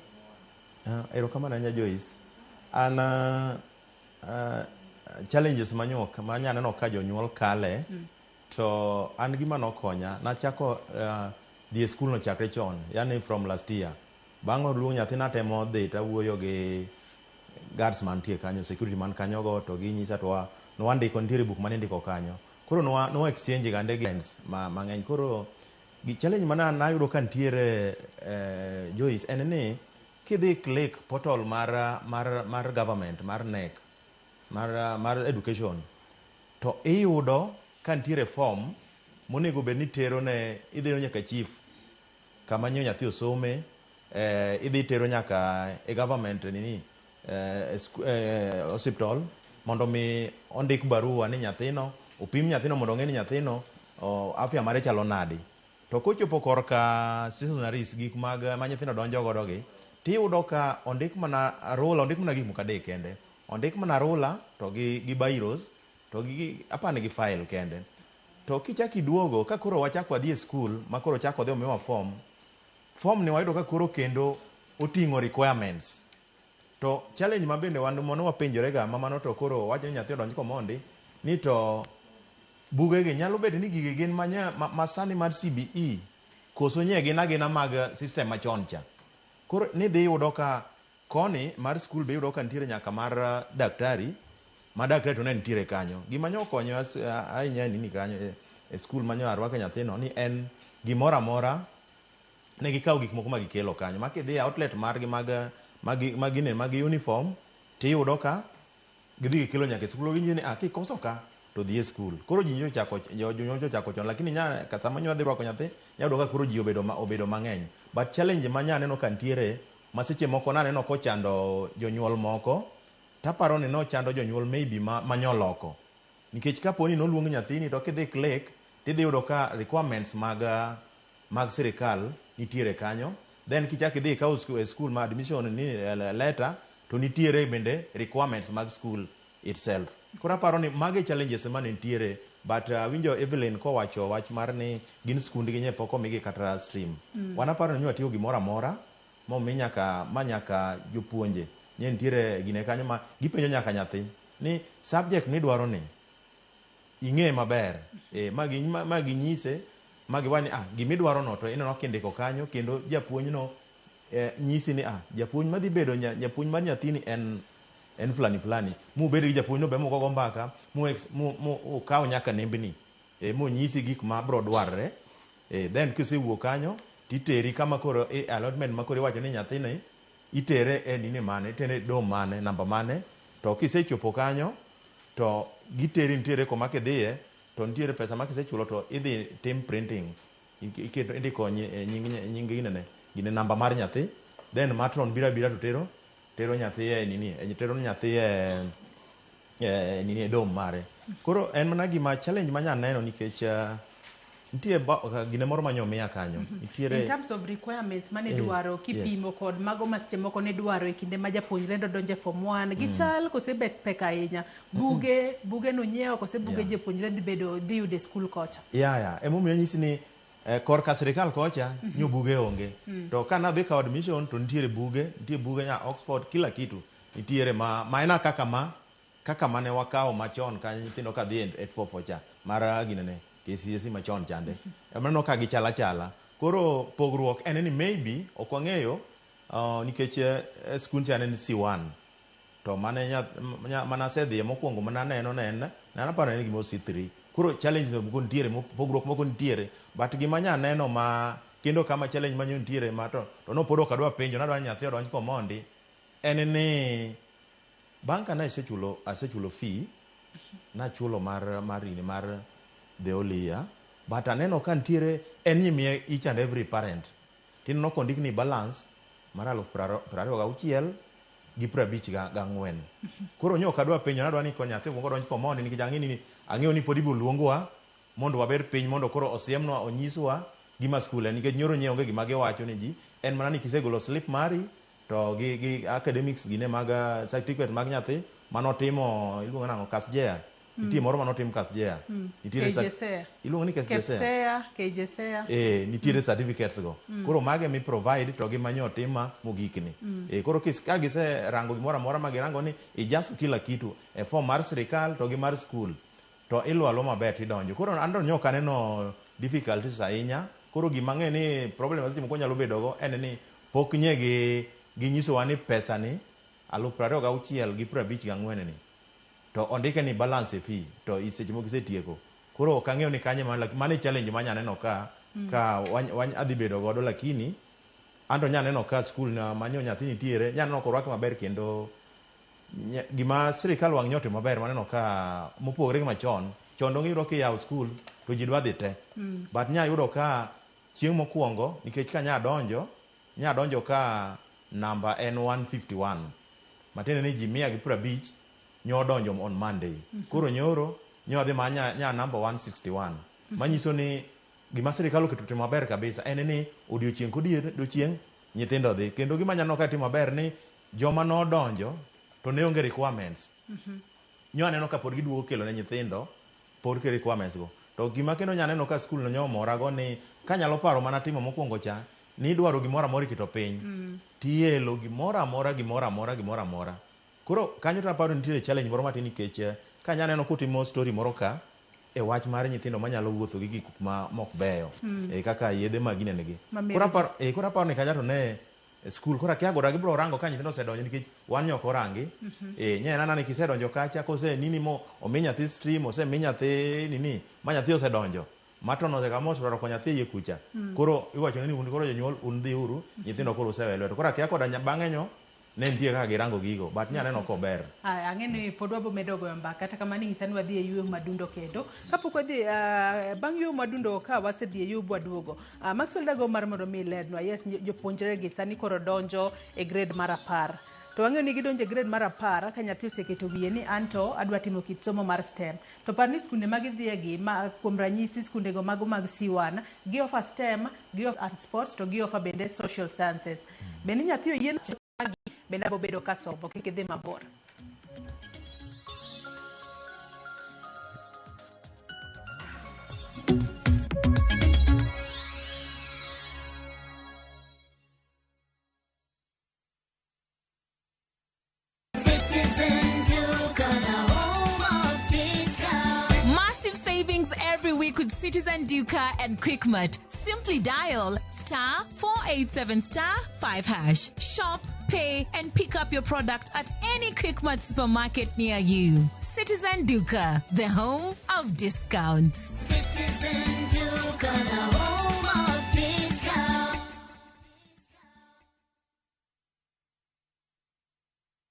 10? Erokamano ahinya Joyce. An challenges manyuok manya neno ka jonyuol kale to an gima nokonya nachako dhi e skul no chakre chon, yani from last year. Bang' oluong nyathi natemo dhi tawuoyo gi guards mantie kanyo, security man kanyo go to ginyisa to nwandiko nitiere buk mane indiko kanyo. Koro nwa exchange gande gi friends mang'eny. Koro gi challenge mana nayudo ka nitiere Joyce en ni kidhi click portal mar government mar KNEC mar education to iyudo ka nitiere form monego bed ni tero ne idhi nyaka chief kama nyo nyathi osome idhi tero nyaka e government nini hospital mondo mi ondik barua ni nyathino opim nyathino mondo ong'e ni nyathino afya mare chalo nadi. To kochopo korka stationaries gik mag ma nyithindo donjo godo gi tiyudo ka ondik mana rula, ondik mana gik moko adek kende. Ondik mana rula to gi biros to gi apani gi file kende. To kichak iduogo ka koro wachak wadhi e skul ma koro chak odhi omiwa form, form ni wayudo ka koro kendo oting'o requirements. To challenge ma bende wan mono wapenjore ga ma mano to koro wacho ni nyathi odonj komondi ni to bugegi nyalo bedo ni gigi gin masani mar CBE koso nye gin agina mag system machon cha. Koro ni dhi yudo ka koni mar skul be iyudo ka nitiere nyaka mar daktari, ma daktari to ne nitiere kanyo. Gima nyo okonyo ahinya nini kanyo e skul manyo arwake nyathino ni en gimoro amora ne gikawo gik moko ma gikelo kanyo. Ma kidhi e outlet margi mag uniform tiyudo ka gidhi gikelo nyaka e skul. Ginyisi ni kikoso ka to dhi e skul. Koro ji nyocha ochako chon, lakini sama nyo adhi rwako nyathi nyayudo ka koro ji obedo mang'eny. But challenge ma nya aneno ka nitiere ma seche moko naneno kochando jonyuol moko, taparo ni nochando jonyuol maybe manyoloko. Nikech kapo ni noluong nyathini to kidhi click tidhi yudo ka requirements mag sirikal nitiere kanyo. Then kichak idhi ikaw e school ma admission ni letter to nitiere bende requirements mag school itself. Koro aparo ni magi challenges mane nitiere, but awinjo Evelyn kowacho wach mar ni gin skundgi nye pok omigi kata stream. Wan aparo ni nyo gimoro amora momi nyaka ma nyaka jopuonje nye nitiere gine kanyo ma gipenjo nyaka nyathi ni subject midwaro ni ing'e maber, ma ginyise ma giwacho ni gimidwaro no to ineno kindiko kanyo kendo japuonj no nyisi ni japuonj madhi bedo japuonj mar nyathini en fulani fulani, mubed gi japuonj no be mugogo mbaka mu ukaw nyaka nembni, monyisi gik ma bro dwarre, then kisewuok kanyo titeri kama koro allotment ma koro iwacho ni nyathini itere e nini mane, itere dom mane, namba mane, to kisechopo kanyo to giteri nitiere koma kidhiye to nitiere pesa ma kisechulo to idhi tim printing, iketo indiko nying ginene gine namba mar nyathi, then matron biro abira to tero nyathi e nini, tero nyathi e nini e dom mare. Koro en mana gima challenge manya neno nikech nitie gine moro manyo miya kanyo. Nitiere in terms of requirements mane dwaro kipimo kod mago ma seche moko ne dwaro e kinde ma japuonjre donjo e form 1 gichal kose bet pek ahinya, buge no nyiewo kose buge jopuonjre dhi bedo dhi yude skul kocha. Ya emomiyo nyisi ni korka sirikal kocha nyo buge onge. To ka nadhi kawo admission to nitiere buge nya Oxford kila kitu nitiere ma ena kaka mane wakawo machon ka nyithindo ka dhi e 844 cha mar ginene KCSE machon chande. Emaneno ka gichala chala. Koro pogruok en ni maybe ok wang'eyo nikech skul cha en C1 to mane mana asedhiye mokwongo mana neno ne en naparo ni en gimoro C3. Koro challenges moko nitiere, pogruok moko nitiere, but gima nya neno ma kendo kama challenge manyo nitiere ma to no pod ok adwa penjo, nadwa ni nyathi odonj komondi, en ni bang' ka ne asechulo fee, nachulo mar the whole year, but aneno ka nitiere en nyimiye each and every parent tineno kondik ni balance mar 26,054. Koro nyo ok adwa penjo, nadwa ni ko nyathi okuongo odonj komondi nikech ang'eyo ni pod ibiro luongwa mondo wabed piny mondo koro osiemnwa onyiswa gima skul en, nikech nyoro nye onge gima giwacho ni ji, en mana ni kisegolo slip mari to gi academics gine mag certificate mag nyathi manotimo iluongo nang'o KASJEA. Nitie moro manotim KASJEA. Nitiere KJSEA. Iluongo ni KJSEA. KPSEA, KJSEA. Nitiere certificates go. Koro mage mi provide to gi manyo tima mogikni. Koro ka gise rango gimoro amora ma girango ni ijaso kila kitu e form mar sirikal to gi mar skul to ilwalo maber tidonjo. Koro an to nyo ok aneno difficulties ahinya. Koro gima ang'e ni problem ma seche moko nyalo bedo go en ni pok nye gi ginyisowa ni pesa ni 26,054 ni to ondike ni balance e fee to seche moko isetieko. Koro ok ang'eyo ni kanye mano e challenge manya neno ka ka adhi bedo godo, lakini anto nya neno ka skul na manyo nyathi nitiere nya neno korwake maber kendo gima sirikal wang' nyote maber maneno ka mopogore gi machon chon dong iyudo kiyawo skul to ji dwa dhi te. But nya yudo ka chieng' mokwongo nikech ka nya donjo ka namba en 151 matiende ni ji 150 nyo donjo on Monday. Koro nyoro nyo adhi ma nya namba 161 manyiso ni gima sirikal oketo timo maber kabisa en ni odiochieng' kodiochieng' nyithindo dhi kendo gima nyaneno ka timo maber ni joma nodonjo to ne onge requirements. Nyo aneno ka pod giduogo kelo ne nyithindo pod ke requirements go. To gima kendo nya neno ka skul no nyo omora go ni kanyalo paro mana timo mokwongo cha Ni idwaro gimoro amora iketo piny. Tielo gimoro amora gimoro amora gimoro amora. Koro kanyo to aparo nitiere challenge moro matin nikech kanya neno kutimo story moro ka e wach mar nyithindo manyalo wuotho gi gik ma mok beyo. Kaka yedhe mag ginene. Koro aparo ni kanyo to ne school koro akia goda gibiro rango ka nyithindo osedonjo nikech wan nyok orangi. Nye nana ni kisedonjo kacha kose nini mo omi nyathi stream osemi nyathi nini ma nyathi osedonjo. Matono oseka mos ko nyathi yie kucha. Koro iwacho ni un koro jonyuol un dhi uru nyithindo koro usewe lweto. Koro akia koda bang'e nyo ne nitie kaka girango gigo but nya neno kober. Ang'e ni pod wabo medo goyo mbaka kata kamano inyisa ni wadhi e yueyo madundo kendo kapok wadhi bang' yueyo madundo ka wasedhi e yueyo bwaduogo. Maxwell dago mar mondo mi ilerwa yes jopuonjre gi sani koro donjo e grade mar 10 to wang'eyo ni gidonjo e grade mar 10 ka nyathi oseketo wiye ni anto adwa timo kit somo mar STEM to par ni skunde ma gidhiye gi ma kuom ranyisi skunde go mago mag C1 gi offer STEM gi offer art sports to gi offer bende social sciences bende nyathi oyie bende abobedo ka somo kik idhi mabor. Massive savings every week with Citizen Duka and Quickmart. Simply dial *487*5#. Shop, pay, and pick up your product at any Quickmart supermarket near you. Citizen Duka, the home of discounts. Citizen Duka, the home of discounts.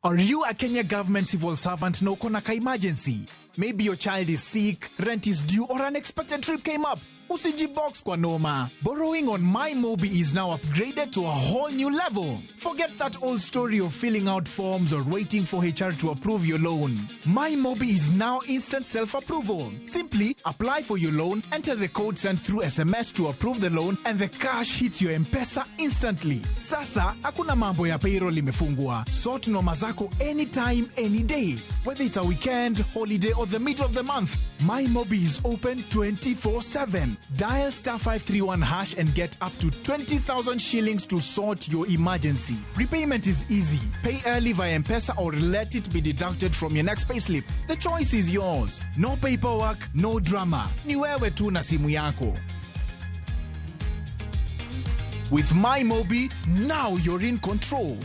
Are you a Kenya government civil servant na uko na ka emergency? Maybe your child is sick, rent is due, or an unexpected trip came up. Usijibox kwa noma. Borrowing on MyMobi is now upgraded to a whole new level. Forget that old story of filling out forms or waiting for HR to approve your loan. MyMobi is now instant self-approval. Simply apply for your loan, enter the code sent through SMS to approve the loan, and the cash hits your M-Pesa instantly. Sasa, hakuna mambo ya payroll imefungwa. Sort noma zako anytime, any day. Whether it's a weekend, holiday, or the middle of the month, MyMobi is open 24/7. Dial *531# and get up to 20,000 shillings to sort your emergency. Repayment is easy. Pay early via M-Pesa or let it be deducted from your next payslip. The choice is yours. No paperwork, no drama. Ni wewe tu na simu yako. With MyMobi, now you're in control.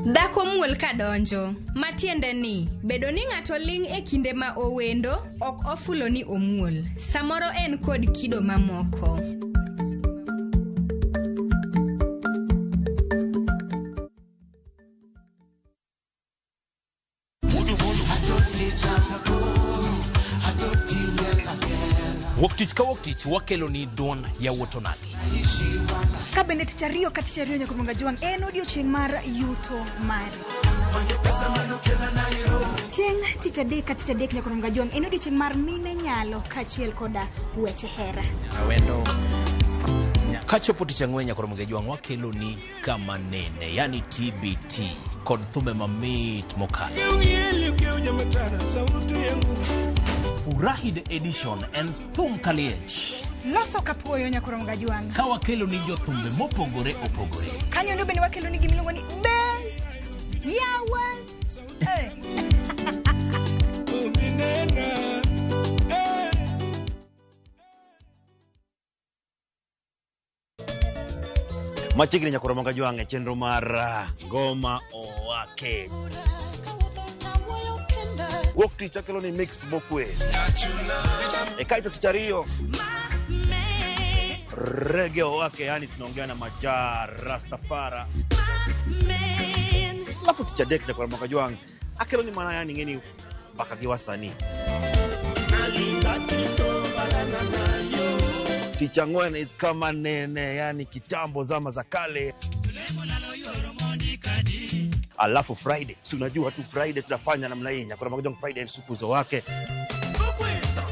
Dhako muol kadonjo, matiende ni bedo ni ng'ato ling' e kinde ma owendo ok ofulo ni omuol. Samoro en kod kido mamoko. Wuok tich ka wuok tich wakelo ni duond yawuot onagi. Ka bende tich ariyo ka tich ariyo nyaka Jwang' en odiochieng' mar yuto mari. Chieng' tich adek ka tich adek nyaka Jwang' en odiochieng' mar mine nyalo kaachiel koda weche hera. Kachopo tich ang'wen nyaka Jwang' wakelo ni kama nene, yani TBT kod thumbe mamit mokalo. Furahi the edition and thum kaliech. Loso kapuoyo nyaka Jwang'. Ka wakelo ni jothumbe mopogore opogore. Kanyo ndo bende wakelo ni gimiluongo ni be yawa. Machiegni nyaka Jwang' e chenro mar Ngoma Owake. Wuok tich akelo ni mix mokwe. E kaito tich ariyo Reggae Owake, yani tunaongea na Maja Rastafara. Alafu tich adek nyaka Jwang' akelo ni mana yani ngeni mpaka gi wasanii. Tich ang'wen is kama nene, yani kitambo zama za kale. Alafu Friday, si unajua tu Friday tutafanya namna hii. Nyakora Jwang' Friday supuzo wake.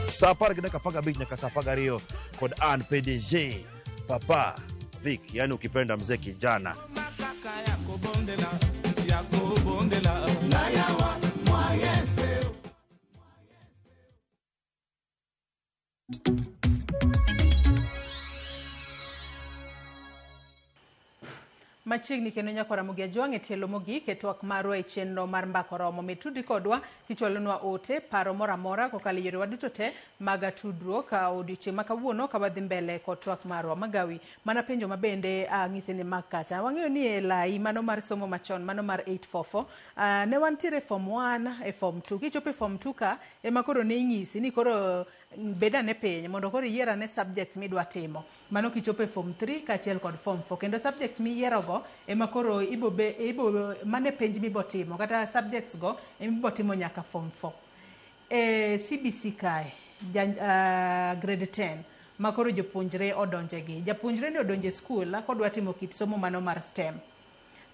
Saa 10 dakika 15 nyaka saa 12 kod Ann PDG Papa Vic, yani ukipenda mzee kijana. Yakobondela Ngayawa mwayete. Machiegni kendo nyakora Ramogi Ajwang' e tielo mogik e twak marwa e chenro mar Mbaka Oromo. Med tudri kodwa kichwalonwa ote, paro moro amora kokalo e yorewa duto te mag tudruok odiochieng' ma kawuono ka wadhi mbele kod twak marwa. Magawi, mana penjo ma bende ang'ise ni mak kacha. Wang'eyo ni e lai mano mar somo machon, mano mar 844, ne wantiere form 1 e form 2. Kichopo e form 2 ka, ema koro ne inyisi ni koro bed ane piny mondo koro iyier ane subjects midwa timo. Mano kichopo e form 3 kaachiel kod form 4. Kendo subjects miyierogo ema koro ibo be ibo mane penj mibo timo kata subjects go ema ibo timo nyaka form 4. E CBC kae grade 10 ma koro jopuonjre odonje gi. Japuonjre ni odonje skul kodwa timo kit somo mano mar STEM.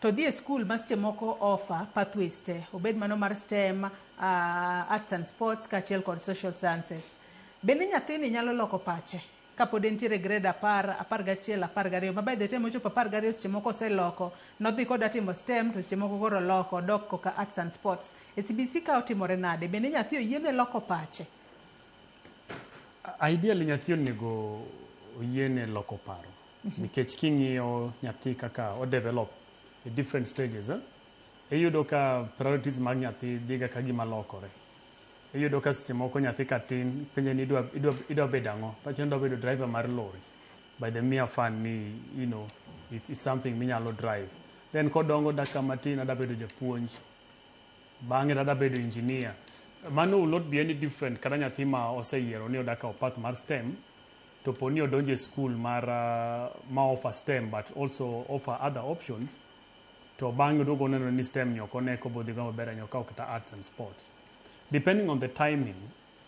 To dhi e skul ma seche moko offer pathways te, obed mano mar STEM, arts and sports kaachiel kod social sciences. Bende nyathini nyalo loko pache kapod entiere grade 10, 11, 12, ma by the time ochopo 12 seche moko oseloko, nodhi koda timo STEM to seche moko koro oloko, odok koka arts and sports. E CBC ka otimore nade? Bende nyathi oyiene loko pache? Ideally nyathi onego oyiene loko paro. Nikech king'iyo nyathi kaka o develop e different stages, iyudo ka priorities mag nyathi dhiga ka gima lokore. Iyudo ka seche moko nyathi katin penje ni idwa bedo ang'o? Tawacho ni idwa bedo driver mar lorry. By the mere fun ni, you know, it's something minyalo drive. Then kodongo dakika matin adwa bedo japuonj. Bang'e adwa bedo engineer. Mano will not be any different kata nyathi ma oseyiero ni odwa kawo path mar STEM to po ni odonjo e school mar ma offer STEM but also offer other options to bang'e oduogo oneno ni STEM ni ok one kobodhi go maber ahinya okawo kata arts and sports. Depending on the timing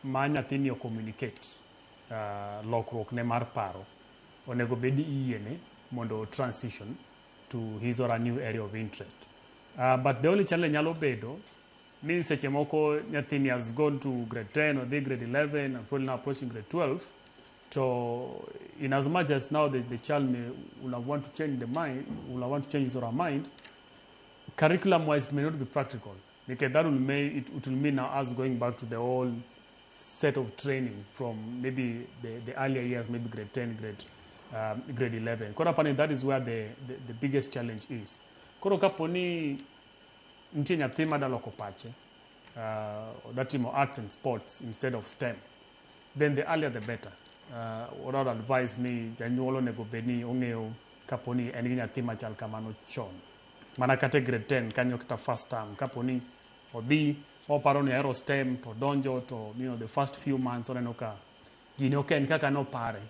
ma nyathini o communicate lokruok ne mar paro, onego bed ni iyiene mondo transition to his or her new area of interest. But the only challenge nyalo bedo ni seche moko nyathini has gone to grade 10 or grade 11 and probably now approaching grade 12. So in as much as now the child may will have want to change the mind, will have want to change his or her mind, curriculum wise it may not be practical. Because that will may it will mean now us going back to the old set of training from maybe the earlier years, maybe grade 10, grade 11. Koro apani that is where the biggest challenge is. Koro kapo ni nitie nyathi madwa loko pache, odwa timo arts and sports instead of STEM, then the earlier the better. What I would advise ni janyuol onego bed ni ong'eyo kapo ni en gi nyathi machal kamano chon. Mana kata e grade 10 kanyo kata first term, kapo ni odhi oparo ni ohero STEM to donjo to the first few months oneno ka gini ok en kaka nopare.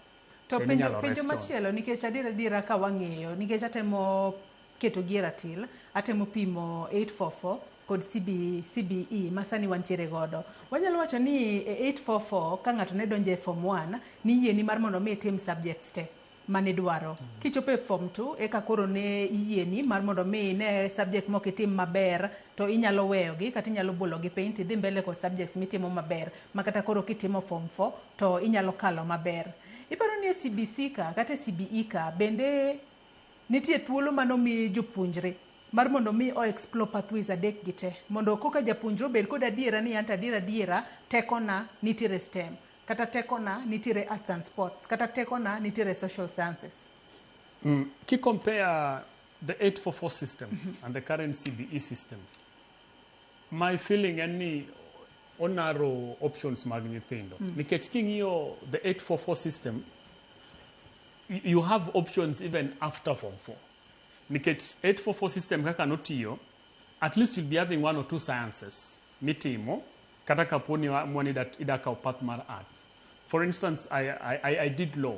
To Then penjo, inyalo penjo rest on. Machielo nikech adier adiera ka wang'eyo nikech atemo keto gi e ratil, atemo pimo 844 kod CBE ma sani wantiere godo. Wanyalo wacho ni e 844 ka ng'ato ne donjo e form 1 niyieni mar mondo mi itim subjects te manidwaro. Kichopo e form 2 eka koro ne iyieni mar mondo mi ine subject mok itim maber to inyalo weyogi kata inyalo bologi piny tidhi mbele kod subjects mitimo maber ma kata koro kitimo form 4 to inyalo kalo maber. Iparo ni e CBC ka kata e CBE ka bende nitie thuolo manomi jopuonjre mar mondo mi o explore pathways adek gi te mondo koka japuonjre obed kod adiera ni anto adiera adiera tekona nitiere STEM kata tekona nitiere arts and sports kata tekona nitiere social sciences. Ki compare the 844 system and the current CBE system, my feeling en ni onaro options mag nyithindo. Nikech king'iyo the 844 system, you have options even after form 4. Nikech 844 system kaka notiyo, at least you'll be having one or two sciences mitimo kata kapo ni mwani ida kawo path mar arts. For instance, I did law.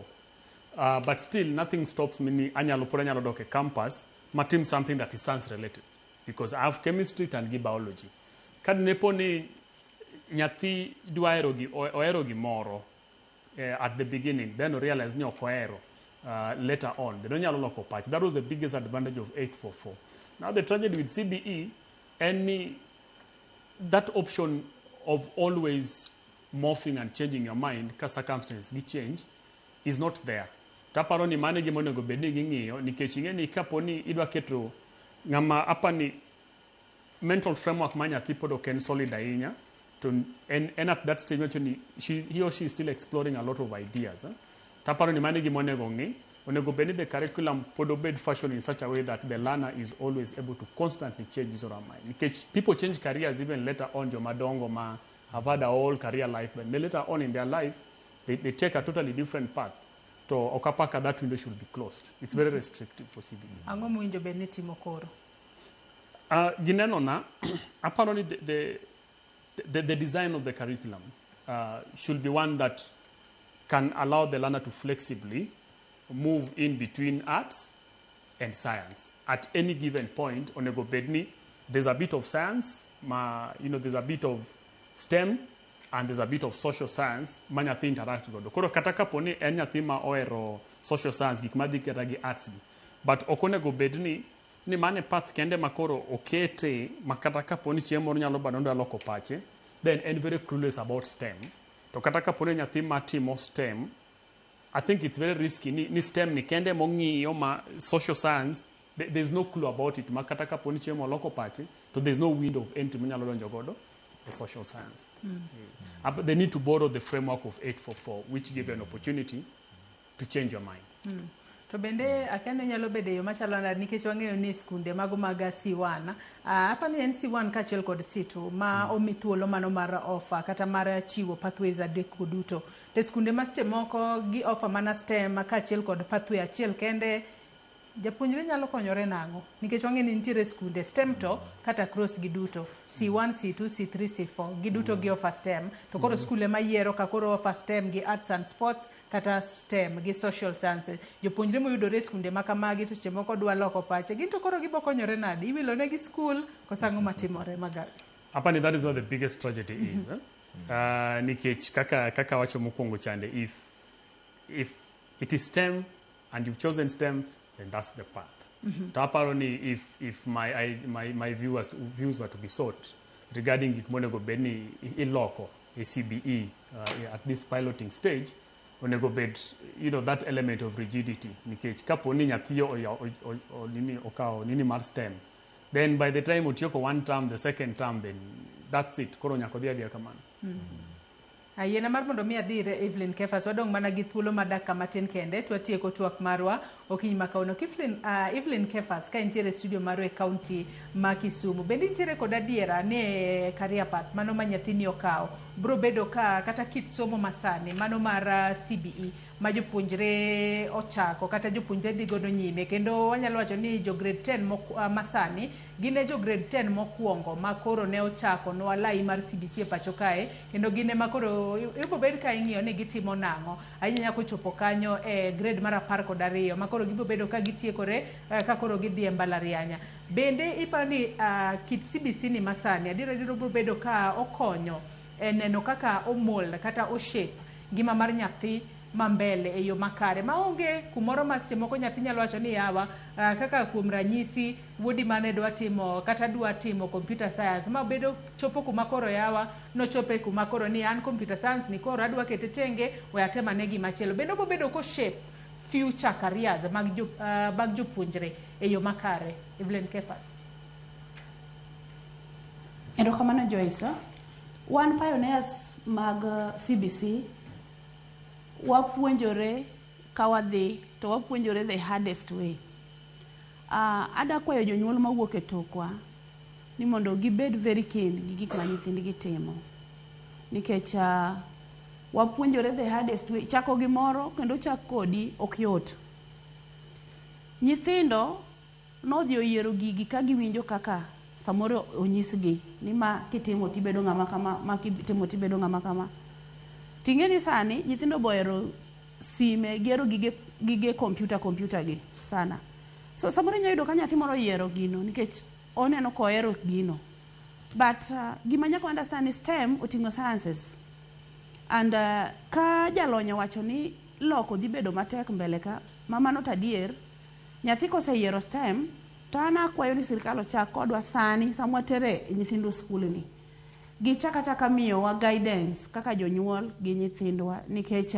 But still, nothing stops me ni anyalo pod anyalo dok e campus matim something that is science related because I have chemistry and gi biology. Ka nepo ni nyathi dwa hero gi ohero gimoro at the beginning, then realize ni ok ohero later on, then onyalo loko pache. That was the biggest advantage of 844. Now the tragedy with CBE, any that option of always morphing and changing your mind ka circumstances gi change is not there. Taparo ni mano e gima onego bed ni ging'iyo nikech ing'e ni kapo ni idwa keto ng'ama apa ni mental framework ma nyathi pod ok en solid ahinya to en at that stage wacho ni he or she is still exploring a lot of ideas, eh? Taparo ni mano e gima onego ng'i. Onego bed ni the curriculum pod obed fashioned in such a way that the learner is always able to constantly change his or her mind. Nikech people change careers even later on, joma dongo ma have had a whole career life, but later on in their life, they take a totally different path. To ok apar ka that window should be closed. It's very restrictive for CBE. Ang'o mowinjo bed ni timo koro? Gineno na, aparo ni the design of the curriculum should be one that can allow the learner to flexibly move in between arts and science. At any given point, onego bed ni, there's a bit of science, ma, there's a bit of STEM, and there's a bit of social science ma nyathi interact godo. Koro kata kapo ni en nyathi ma ohero social science, gik madhi kata gi arts gi. But ok onego bed ni mane path kende ma koro okete ma kata kapo ni chieng' moro nyalo bado odwa loko pache, then en very clueless about STEM. To kata kapo ni nyathi ma timo STEM, I think it's very risky ni STEM ni kende mong'iyo ma social science, there's no clue about it. Ma kata kapo ni chieng' moloko pache, to there's no window of entry monyalo donjo godo e social science. But they need to borrow the framework of 844, which give you an opportunity to change your mind. To bende akia ni nyalo bedo e yo machalo nade nikech wang'eyo ni skunde mago mag C1 apa ni en C1 kaachiel kod C2 ma omi thuolo mano mar offer kata mar chiwo pathways adek go duto. To skunde ma seche moko gi offer mana STEM kaachiel kod pathway achiel kende, japuonjre nyalo konyore nang'o? Nikech wang'eyo ni nitiere skunde STEM to kata cross gi duto C1, C2, C3, C4 giduto gi offer STEM to koro skule mayiero ka koro offer STEM gi arts and sports kata STEM gi social sciences. Jopuonjre moyudore e skunde ma kamagi to seche moko dwa loko pache gin to koro gibo konyore nade? Iwilo negi skul koso ang'o matimore Magabe? Apani that is where the biggest tragedy is. Eh? Nikech kaka wacho mokwongo chande, if it is STEM and you've chosen STEM, then that's the path. To aparo ni if my views were to be sought regarding gik monego bed ni iloko e CBE at this piloting stage, onego bed that element of rigidity. Nikech kapo ni nyathi nini okawo nini mar STEM, then by the time otieko one term, the second term, then that's it. Koro nyaka odhi adhiya kamano. Ayiena mar mondo mi adhi ir Evelyn Kefas, wadong' mana gi thuolo mar dakika matin kende to watieko twak marwa okinyi ma kawuono. Evelyn Kefas ka intiere e studio marwa e kaunti ma Kisumu, bende intiere kod adiera ni e career path mano ma nyathini okawo biro bedo ka kata kit somo masani mano mar CBE ma jopuonjre ochako kata jopuonjre dhi godo nyime, kendo wanyalo wacho ni jo grade 10 masani gin e jo grade 10 mokwongo ma koro ne ochako nwalai mar CBC e pacho kae, kendo gin ema koro ibo bed ka ing'iyo ni gitimo nang'o ahinya kochopo kanyo e grade mar 12 ma koro gibo bedo ka gitiekore ka koro gidhi e mbalariany. Bende iparo ni kit CBC ni masani adier adier obiro bedo ka okonyo e neno kaka omold kata oshape ngima mar nyathi ma mbele e yo makare maonge kumoro ma seche moko nyathi nyalo wacho ni yawa kaka kuom ranyisi wuodi mane dwa timo kata dwa timo computer science ma bedo chopo kuma koro yawa nochope kuma koro ni an computer science ni koro adwa kete tenge we atem ane gimachielo. Bende obo bedo ko shape future careers mag jopuonjre e yo makare? Evelyn Kefas. Erokamano Joyce. Wan pioneers mag CBC wapuonjore ka wadhi to wapuonjore the hardest way. Ada kwayo jonyuol mawuok e tokwa ni mondo gibed very keen gi gik ma nyithindgi timo. Nikech wapuonjore the hardest way. Chako gimoro kendo chak kodi ok yot. Nyithindo nodhi oyiero gigi ka giwinjo kaka samoro onyisgi ni ma kitimo tibedo ng'ama kama, ma kitimo tibedo ng'ama kama. Ting'e ni sani nyithindo bohero sime, gihero gige computer gi sana. So samoro inyalo yudo ka nyathi moro oyiero gino nikech oneno kohero gino. But gima nyaka understand ni STEM oting'o sciences. And ka jalony owacho ni loko dhi bedo matek mbele ka, ma mano to adier, nyathi koseyiero STEM, to an akwayo ni sirikal ochak kodwa sani sama watere nyithindo skul ni. Gichak achaka miyowa guidance kaka jonyuol gi nyithindwa nikech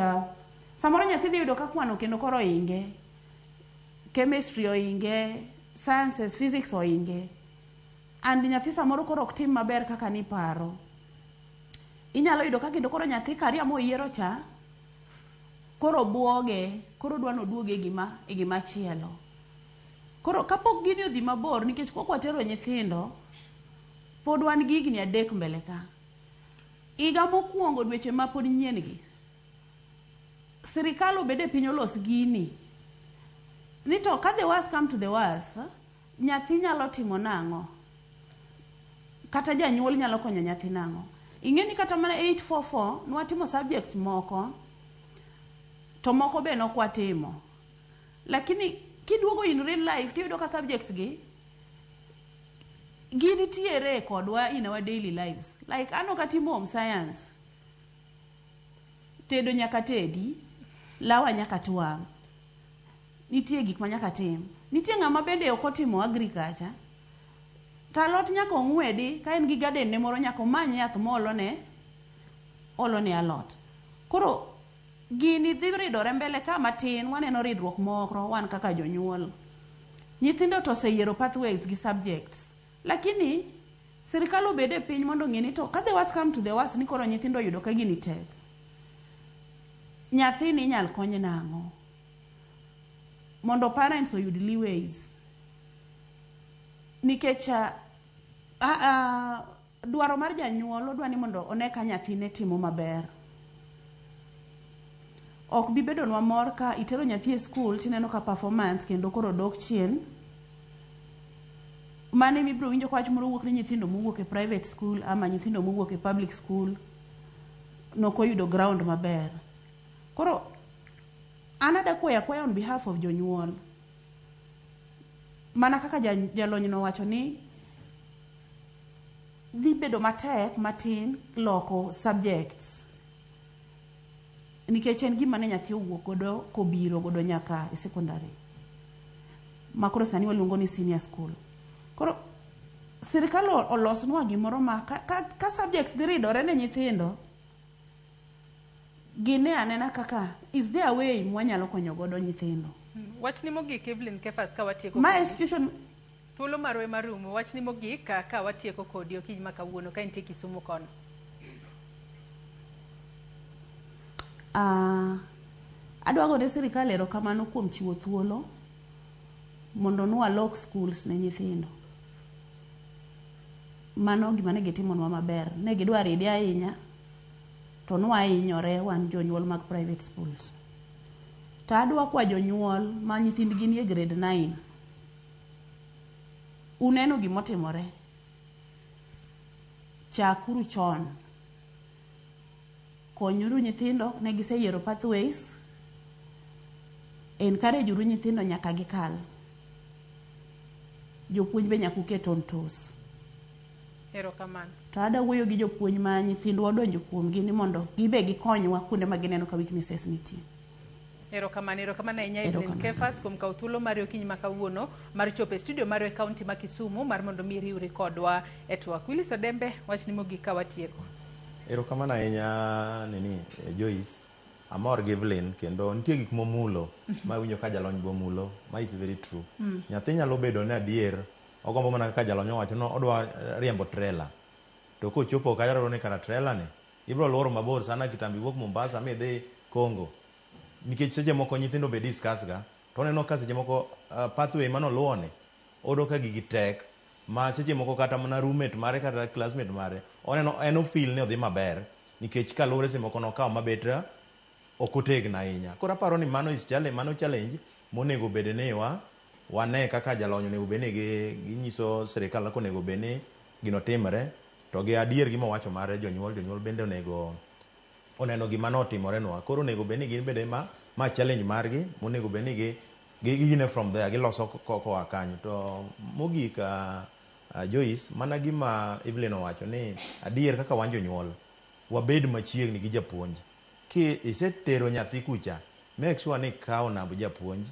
samoro nyathi dhi yudo ka kwano kendo koro oinge, chemistry oinge, sciences, physics oinge. And nyathi samoro koro ok tim maber kaka niparo. Inyalo yudo ka kendo koro nyathi career moyiero cha koro buoge, koro dwa noduoge e gima chielo. Koro kapok gini odhi mabor, nikech pok watero nyithindo, pod wan gi higni 3 mbele ka. Higa mokwongo dweche ma pod nyien gi, sirikal obed e piny olos gini. Ni to ka the worst come to the worst, nyathi nyalo timo nang'o? Kata janyuol nyalo konyo nyathi nang'o? Ing'e ni kata mana 844 nwatimo subjects moko, to moko be nok watimo. Lakini kiduogo in real life tiyudo ka subjects gi ginitiere kodwa in our daily lives. Like an ok atimo home science. Tedo nyaka tedi, lawa nyaka twang'. Nitie gik ma nyaka tim. Nitie ng'ama bende ok otimo agriculture. To alot nyaka ong'wedi, ka en gi garden ne moro nyaka omany yath moolone olone alot. Koro gini dhi ridore mbele ka matin, waneno ridruok moro wan kaka jonyuol. Nyithindo to oseyiero pathways gi subjects. Lakini sirikal obed e piny mondo ong'e ni to ka the worst come to the worst ni koro nyithindo oyudo ka gini tek. Nyathini inyal kony nang'o? Mondo parents oyud leeways. Nikech dwaro mar janyuol odwa ni mondo one ka nyathine timo maber. Ok bi bedonwa mor ka itero nyathi e skul tineno ka performance kendo koro dok chien. Mano ema ibiro winjo ka wach moro wuok ni nyithindo mowuok e private school ama nyithindo mowuok e public school nokoyudo ground maber. Koro an ada kwayo akwaya on behalf of jonyuol. Mana kaka jalony nowacho ni dhi bedo matek matin loko subjects. Nikech en gima ne nyathi owuok godo kobiro godo nyaka e secondary. Ma koro sani waluongo ni senior school. Koro sirikal olosnwa gimoro ma ka subjects dhi ridore ne nyithindo, gine anena kaka is there a way mwanyalo konyo godo nyithindo. Wachni mogik, Evelyn Kefas, ka watieko Ma kodi. Institution Thuolo marwa ema rumo. Wachni mogik ka watieko kodi okinyi ma kawuono ka intie Kisumu kono. Adwa gone sirikal erokamano kuom chiwo thuolo mondo nwalok schools ne nyithindo. Mano gima ne gitimonwa maber. Ne gidwa ride ahinya, to nwahinyore wan jonyuol mag private schools. To adwa kwa jonyuol ma nyithindgi nie grade 9. Uneno gimotimore. Chakuru chon. Konyuru nyithindo, ne giseyiero pathways. Encourage uru nyithindo nyaka gikal. Jopuonj be nyaka uket on toes. Erokamano. To ada wuoyo gi jopuonj ma nyithindwa odonjo kuomgi ni mondo gibe gikonywa kuonde ma gineno ka weaknesses nitie. Erokamano, erokamano ahinya Evelyn Erokamano. Kefas kuom kawo thuolo mari okinyi ma kawuono mar chopo e studio marwa e kaunti ma Kisumu mar mondo mi iriwri kodwa e twak. Willis Odembe, wachni mogik ka watieko. Erokamano ahinya nini Joyce. Amor gi Evelyn kendo nitie gik momulo ma winjo ka jalony bomulo ma is very true. Nyathi nyalo bedo ni adier ogombo mana kaka jalony owacho no odwa riembo trailer. To kochopo kanyo oyudo ni kara trailer ni ibiro luoro mabor sana kitambo iwuok Mombasa midhi Congo. Nikech seche moko nyithindo be discuss ga to oneno ka seche moko pathway manoluwo ni oyudo ka gigi tek ma seche moko kata mana roommate mare kata classmate mare oneno en ofeel ni odhi maber nikech kaluwore seche moko nokawo mabet ok otegno ahinya. Koro aparo ni mano is challenge, mano challenge monego bed ni wa wane kaka jalony onego bed ni ginyiso sirikal kaka onego bed ni gino timre to gi adier gima owacho mare jonyuol bende onego oneno gima notimorenwa. Koro onego bed ni gin bende ma challenge margi monego bed ni gi gine from there giloso koa kanyo. To mogik Joyce, mana gima Evelyn owacho ni adier kaka wan jonyuol wabed machiegni gi japuonj. Ki isetero nyathi kucha, make sure ni ikawo namb japuonj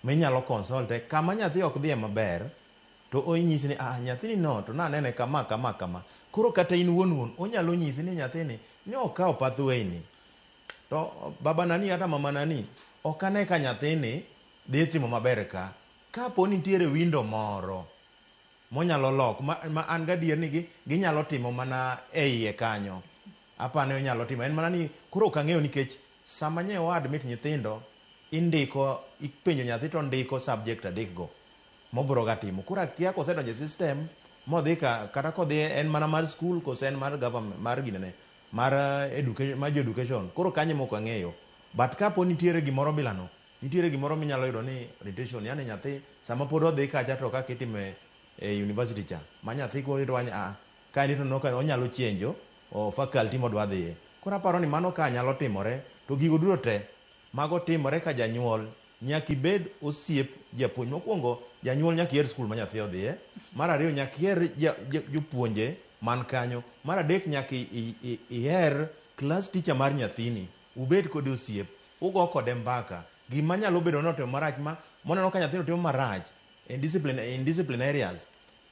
minyalo consulte kama nyathi ok dhiye maber to onyisi ni nyathini no to nanene kama kama kama. Koro kata in wuon onyalo nyisi ni nyathini ne okawo pathway ni to baba nani kata mama nani ok ane ka nyathini dhi timo maber ka. Kapo ni nitiere window moro monyalo loko ma an gadier ni ginyalo timo mana e iye kanyo. Apani onyalo timo en mana ni koro ok ang'eyo nikech sama nye wa admit nyithindo indiko ipenjo nyathi to ndiko subject adek go mobiro ga timo. Koro akia kosedonjo e system modhi ka kata kodhi en mana mar school kose en mar government mar ginene mar education mar education koro kanyo mok ang'eyo. But kapo nitiere gimoro bilano, nitiere gimoro minyalo yudo ni orientation, yani nyathi sama pod odhi kacha to kaka itime e university cha ma nyathi koro dwa a ka ni to no ka onyalo chenjo o faculty modwa dhiye. Koro aparo ni mano ka nyalo timore to gigo duto te mago timore ka janyuol nyaka ibed osiep japuonj. Mokwongo janyuol nyaka iher skul ma nyathi odhiye. Mar ariyo nyaka iher jopuonje man kanyo. Mar adek nyaka iher class teacher mar nyathini. Ubed kode osiep, ugo kode mbaka. Gima nyalo bedo ni otimo marach ma moneno ka nyathino timo marach in discipline areas,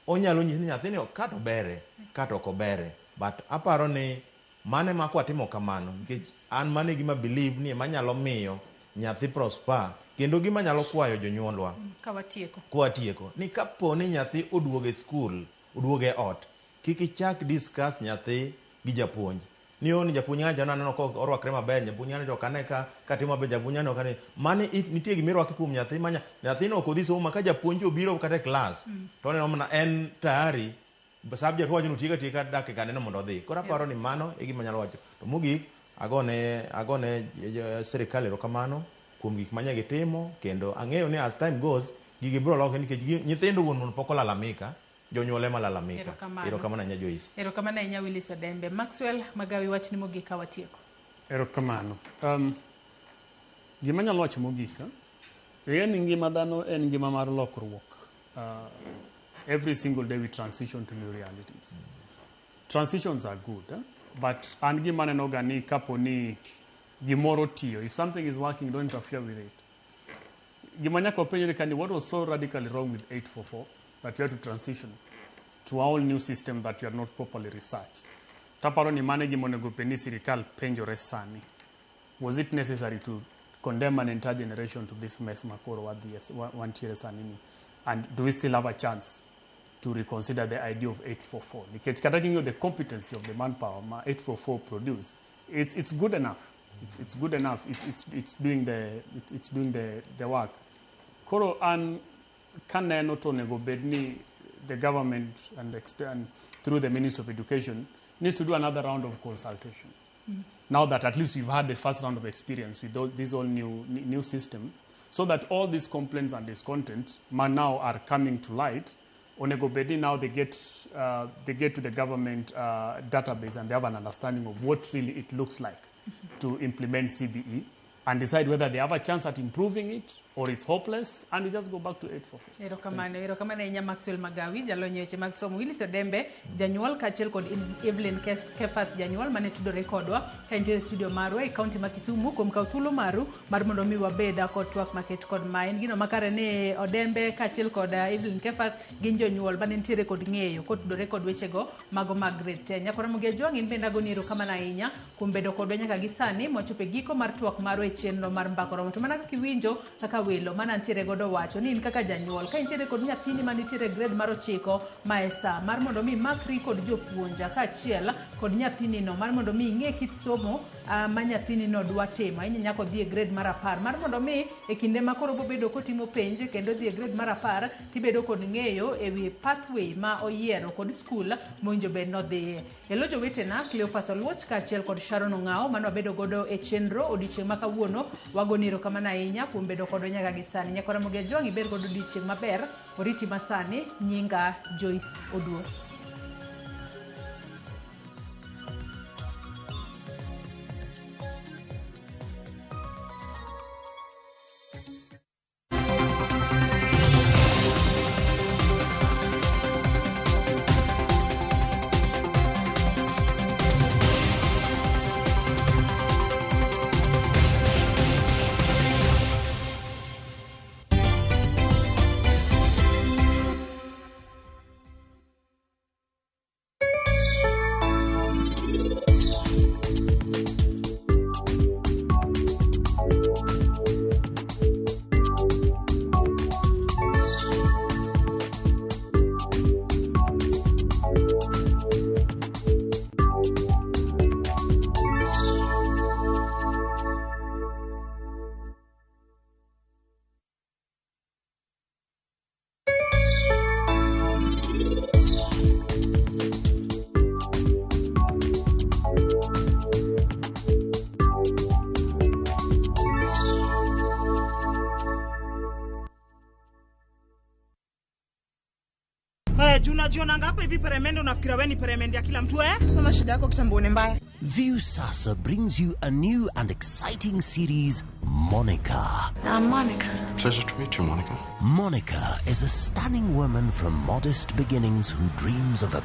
onyalo nyisi ni nyathini kata obere kata ok obere. But aparo ni mano ema kwatimo kamano nikech an mano e gima believe ni ema nyalo miyo nyathi prosper kendo gima nyalo kwayo jonyuolwa Ka watieko. Kwatieko ni kapo ni nyathi oduogo e skul, oduogo e ot, kik ichak discuss nyathi gi japuonj. Ni o ni japuonj ng'ani aneno ka orwakre maber, japuonj ng'ani to ok ane ka timo maber, japuonj ng'ani ok ane. Mano if nitie gima irwako kuom nyathi ma nyathino ok odhi somo ma ka japuonj obiro kata e klas to oneno mana en tayari subject wacho ni otiek atieka dakika neno mondo odhi. Koro aparo ni mano e gima anyalo wacho. To mogik agone sirikal erokamano kuom gik manye gitimo kendo ang'eyo ni as time goes gigi biro lokre nikech nyithindo wuon pok olalamika, jonyuol ema lalamika. Erokamano. Erokamano ahinya Joyce. Erokamano ahinya Willis Odembe. Maxwell Magawi, wachni mogik ka watieko. Erokamano. Gima anyalo wacho mogik, en ni ngima dhano en ngima mar lokruok. Every single day we transition to new realities. Transitions are good, but an gima aneno ga ni kapo ni gimoro tiyo, if something is working, don't interfere with it. Gima nyaka wapenjre ka ni what was so radically wrong with 844 that we had to transition to a whole new system that we had not properly researched? Taparo ni mano e gima onego bed ni sirikal penjore sani. Was it necessary to condemn an entire generation to this mess makoro wantiere sani ni? And do we still have a chance to reconsider the idea of 844? Nikech kata king'iyo the competency of the manpower ma 844 produce, it's good enough. It's good enough. It's doing the work. Koro an kaneno to onego bed ni the government and through the Ministry of Education needs to do another round of consultation. Now that at least we've had the first round of experience with this all new system, so that all these complaints and discontent now are coming to light. Onego bedi now they get to the government database and they have an understanding of what really it looks like to implement CBE and decide whether they have a chance at improving it or it's hopeless, and we just go back to 844. Erokamano, erokamano ahinya Maxwell Magawi, jalony e weche mag somo. Willis Odembe, janyuol kaachiel kod Evelyn Kefas janyuol mane tudore kodwa ka entie e studio marwa e kaunti ma Kisumu kuom kawo thuolo maru mar mondo mi wabed kod twak maket kod ma. En gino makare ni Odembe kaachiel kod Evelyn Kefas gin jonyuol mane nitiere kod ng'eyo kotudore kod wechego mago mag grade 10. Nyakora Ramogi Ajwang', in bende agoni erokamano ahinya kuom bedo kodwa nyaka gi sani mwachopo e giko mar twak marwa e chenro mar Mbaka Oromo. To mana kaka iwinjo kaka welo mana nitiere godo wacho ni in kaka janyuol ka intiere kod nyathini manitiere grade mar 9 ma e sa mar mondo mi makri kod jopuonja kaachiel kod nyathini no mar mondo mi ing'e kit somo ma nyathini no dwa timo. Ahinya nyaka odhi e grade mar 10 mar mondo mi e kinde ma koro obobedo kotimo penj kendo odhi e grade mar 10 tibedo kod ng'eyo ewi pathway ma oyiero kod skul mowinjo bed nodhiye. Elo jowetena Cleophas Oluoch kaachiel kod Sharon Ong'ao mane wabedo godo e chenro odiochieng' ma kawuono. Wagoni erokamano ahinya kuom bedo kodwa nyaka gi sani. Nyakora Ramogi Ajwang', ibed godo odiochieng' maber. Oriti masani, nyinga Joyce Oduor. We, juu unajionanga hapa hivi peremende unafikira we ni peremende ya kila mtu eh? Sema shida yako kitambo ni mbaya. Viusasa brings you a new and exciting series, Monica. I'm Monica. Pleasure to meet you, Monica. Monica is a stunning woman from modest beginnings who dreams of a